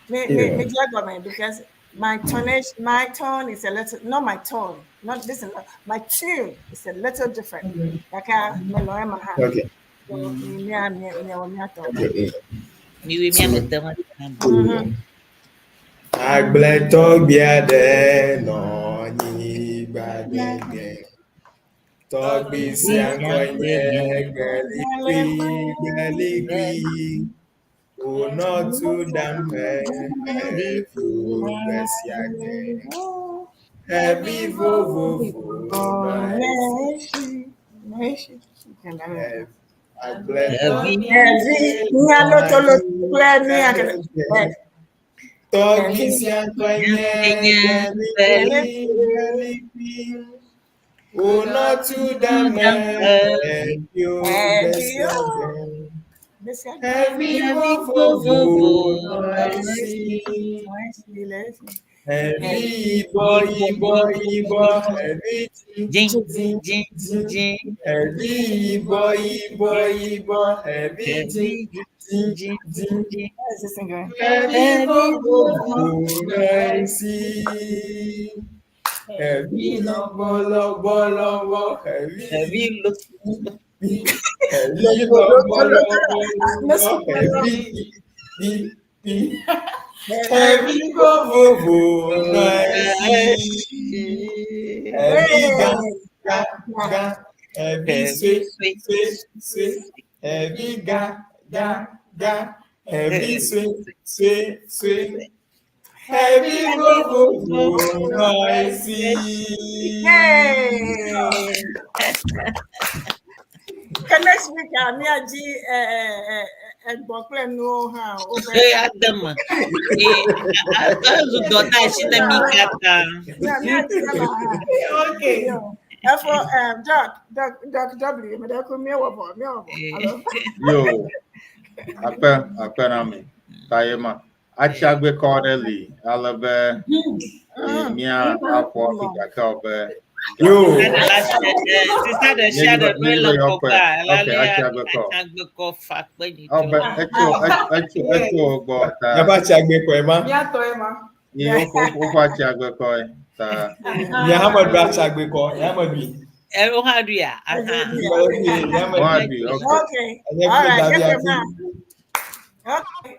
Me me because my tonage, my tone is a little, not my tone, not listen, my tune is a little different. Like I me lo ema ha. Okay. So me me me me me to. Okay. Miwe miame de ma. Agbletɔgbi aɖe nɔ anyigba gbegbe. Tɔgbi sia ŋkɔe nye Gbelikui, Gbelikui. Wònɔ tu ɖam xeviwo gbe sia gbe. Xevi vovovo nɔ esi. Agbletɔgbi Nya loto loto kple nu ya ke. Tɔgbi sia ŋkɔe nye Gbelikui, Gbelikui. Wònɔ tu ɖe me eviwo gbe sia gbe. Xevi vovovo nɔ esi. Xevi yibɔ yibɔ yibɔ xevi Dzĩ dzĩ dzĩ dzĩ. dzĩ. Xevi yibɔ yibɔ yibɔ xevi dzĩ dzĩ Dzĩ dzĩ. dzĩ. Where is this thing going? Xevi vovovo nɔ esi. Xevi lɔbɔ lɔbɔ lɔbɔ xevi Xevi lo. xevi lɔbɔ lɔbɔ lɔbɔ xevi bi bi. Xevi vovovo nɔ esi. Xevi gã gã gã. Xevi sue sue sue. Xevi gã gã gã. Xevi sue sue sue. Xevi vovovo nɔ esi. Hey! Ke next week, míadzi egbɔ kple nuwo hã. Wobe Ee, ade me. Ee, ezu dɔdeasi ne mí katã. Míadzi ema hã. Okay. Yo. Therefore, Doc, Doc, Doc W, me ɖe ku míewɔ vɔ, míewɔ vɔ. Alo? Yo, akpe akpe na mi. Ta ye ma. Atsiagbekɔ ɖe li ale be mía aƒo afi gake wo be Yo. Sista ɖe sia ɖe Míedi nɔe le be yewoakɔe. kɔkɔa, Okay, lalea atsiagbekɔ. atsiagbekɔ fa kpe Ɔ be nyitɔ. etso etso etso wo gbɔ ta Míaƒe atsiagbekɔe ma. Míatɔe ma. ye woƒe woƒe atsiagbekɔe ta. Nye hã meɖu atsiagbekɔ, nye hã meɖui. Wo hã ɖuia? Aha. Meɖui, nye hã meɖui. Woaɖui, okay. Okay. Enye All kple right. Davi Get your afi. man. Okay.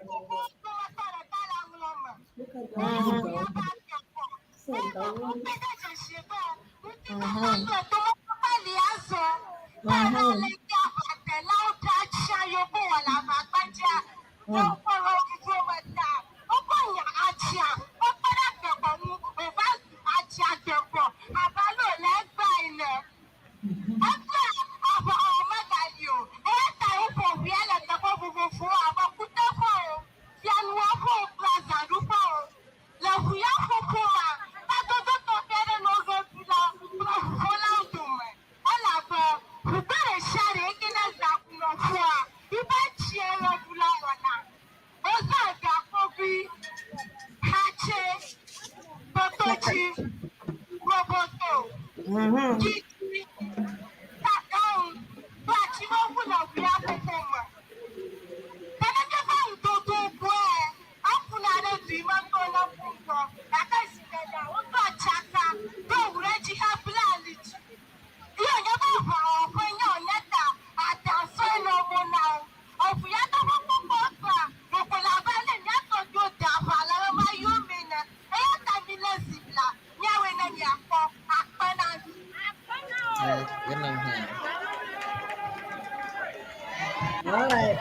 All right.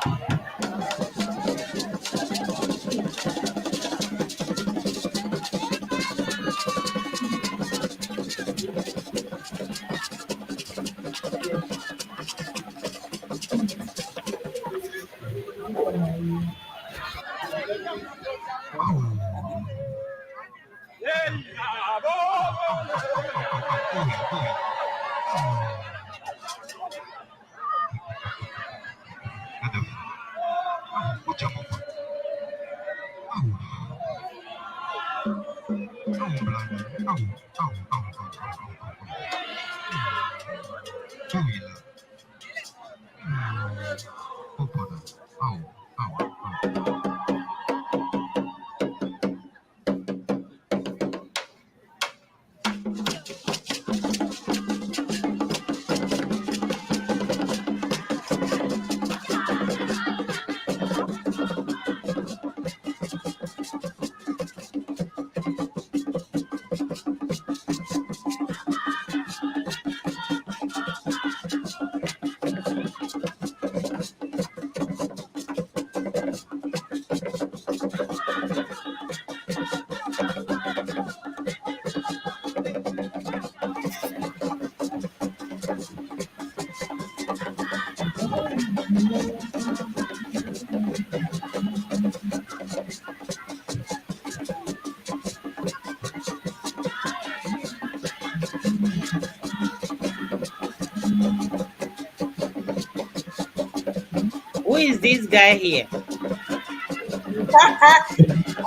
is this guy here?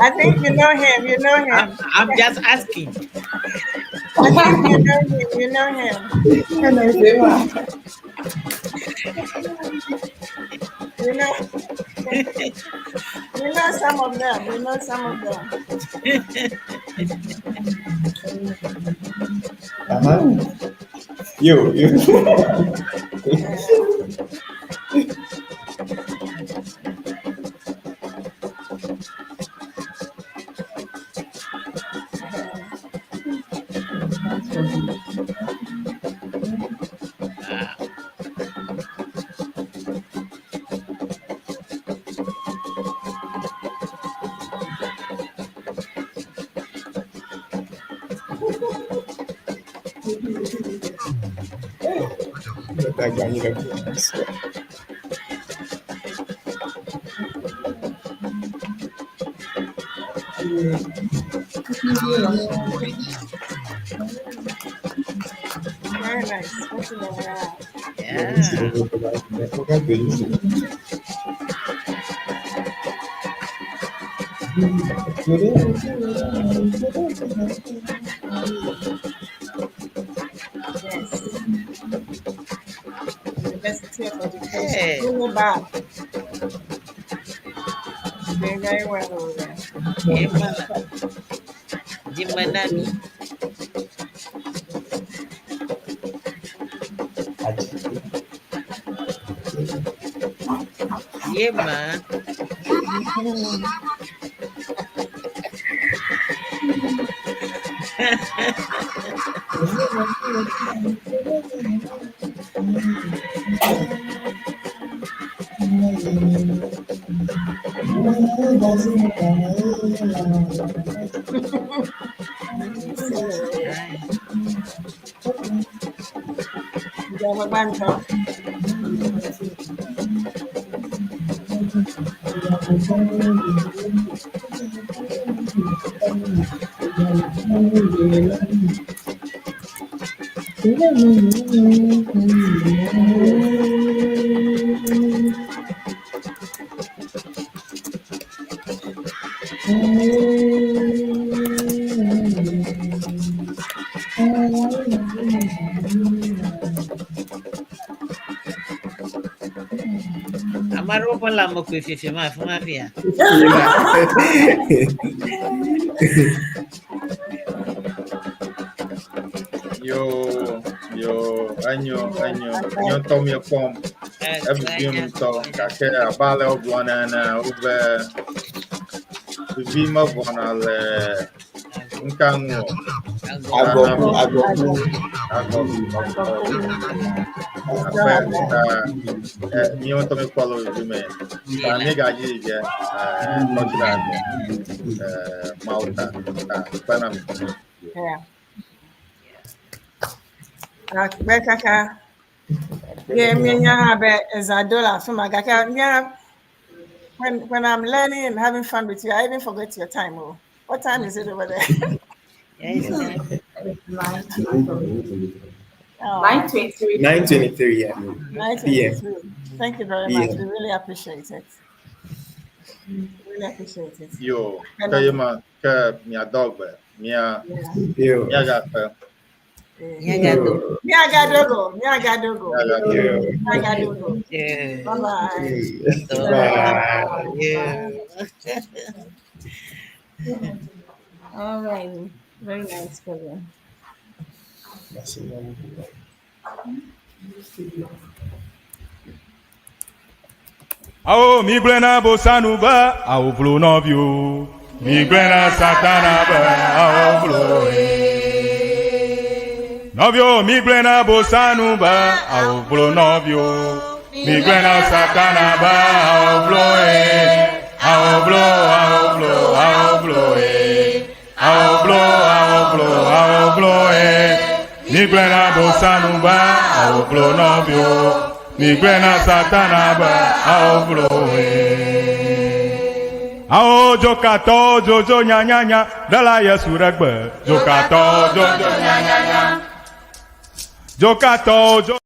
I think you know him. You know him. I'm just asking. I think you know him. You know him. You know, you know some of them. You know some of them. Uh-huh. You, you. Very nice. What's in the world? Yes. University of Education. Hey. Winneba. Doing very well over there. Jimanami. Yeah, man. Java Amaro ƒe lãme koe fifi ma afi ma fia. Yo, yo, enyo, enyo, nye ŋutɔ miekpɔm. Evivim ŋutɔ gake abe ale wogblɔna ene wobe vivi mevɔna le ŋka ŋu o. Agɔku, agɔku. Agɔku, agɔku. Abe ta míawo ŋutɔ míekpɔ le vivi me. Ta míegadzi yi ge kɔdzra Mawu ta ta kpe na mi. Yeah. Akpe kaka. Ye míenya hã be ezã do le afi ma gake mía when I'm learning and having fun with you, I even forget your time. Oh, what time is it over there? Oh. 9:23. 9:23, yeah. 9:23. Thank you very much. Yeah. We really appreciate it. Really appreciate it. Yo, ke ye ma ke miadɔ gbe mia Yo. miagakpe. Miagadogo. Miagadogo. Yo. Miagadogo. Yeah. Bye bye. Bye. Yeah. All right. Very nice program. Merci. Awo mi gblẽ na bosanu be awo vlo nɔviwo. Mi gblẽ na satana be awo vlo ye. Nɔviwo mi gblẽ na bosanu be awo vlo nɔviwo. Mi gblẽ na satana be awo vlo ye. Awo vlo awo vlo awo vlo ye. Awo vlo awo vlo awo vlo ye. Mi gblẽ na bosanu be awo vlo nɔviwo. Mi gblẽ na satana be awo vlo ye. Awo dzokatɔ dzodzo nyanyanya ɖela Yesu ɖe gbe. Dzokatɔ dzodzo nyanyanya. Dzokatɔ dzo.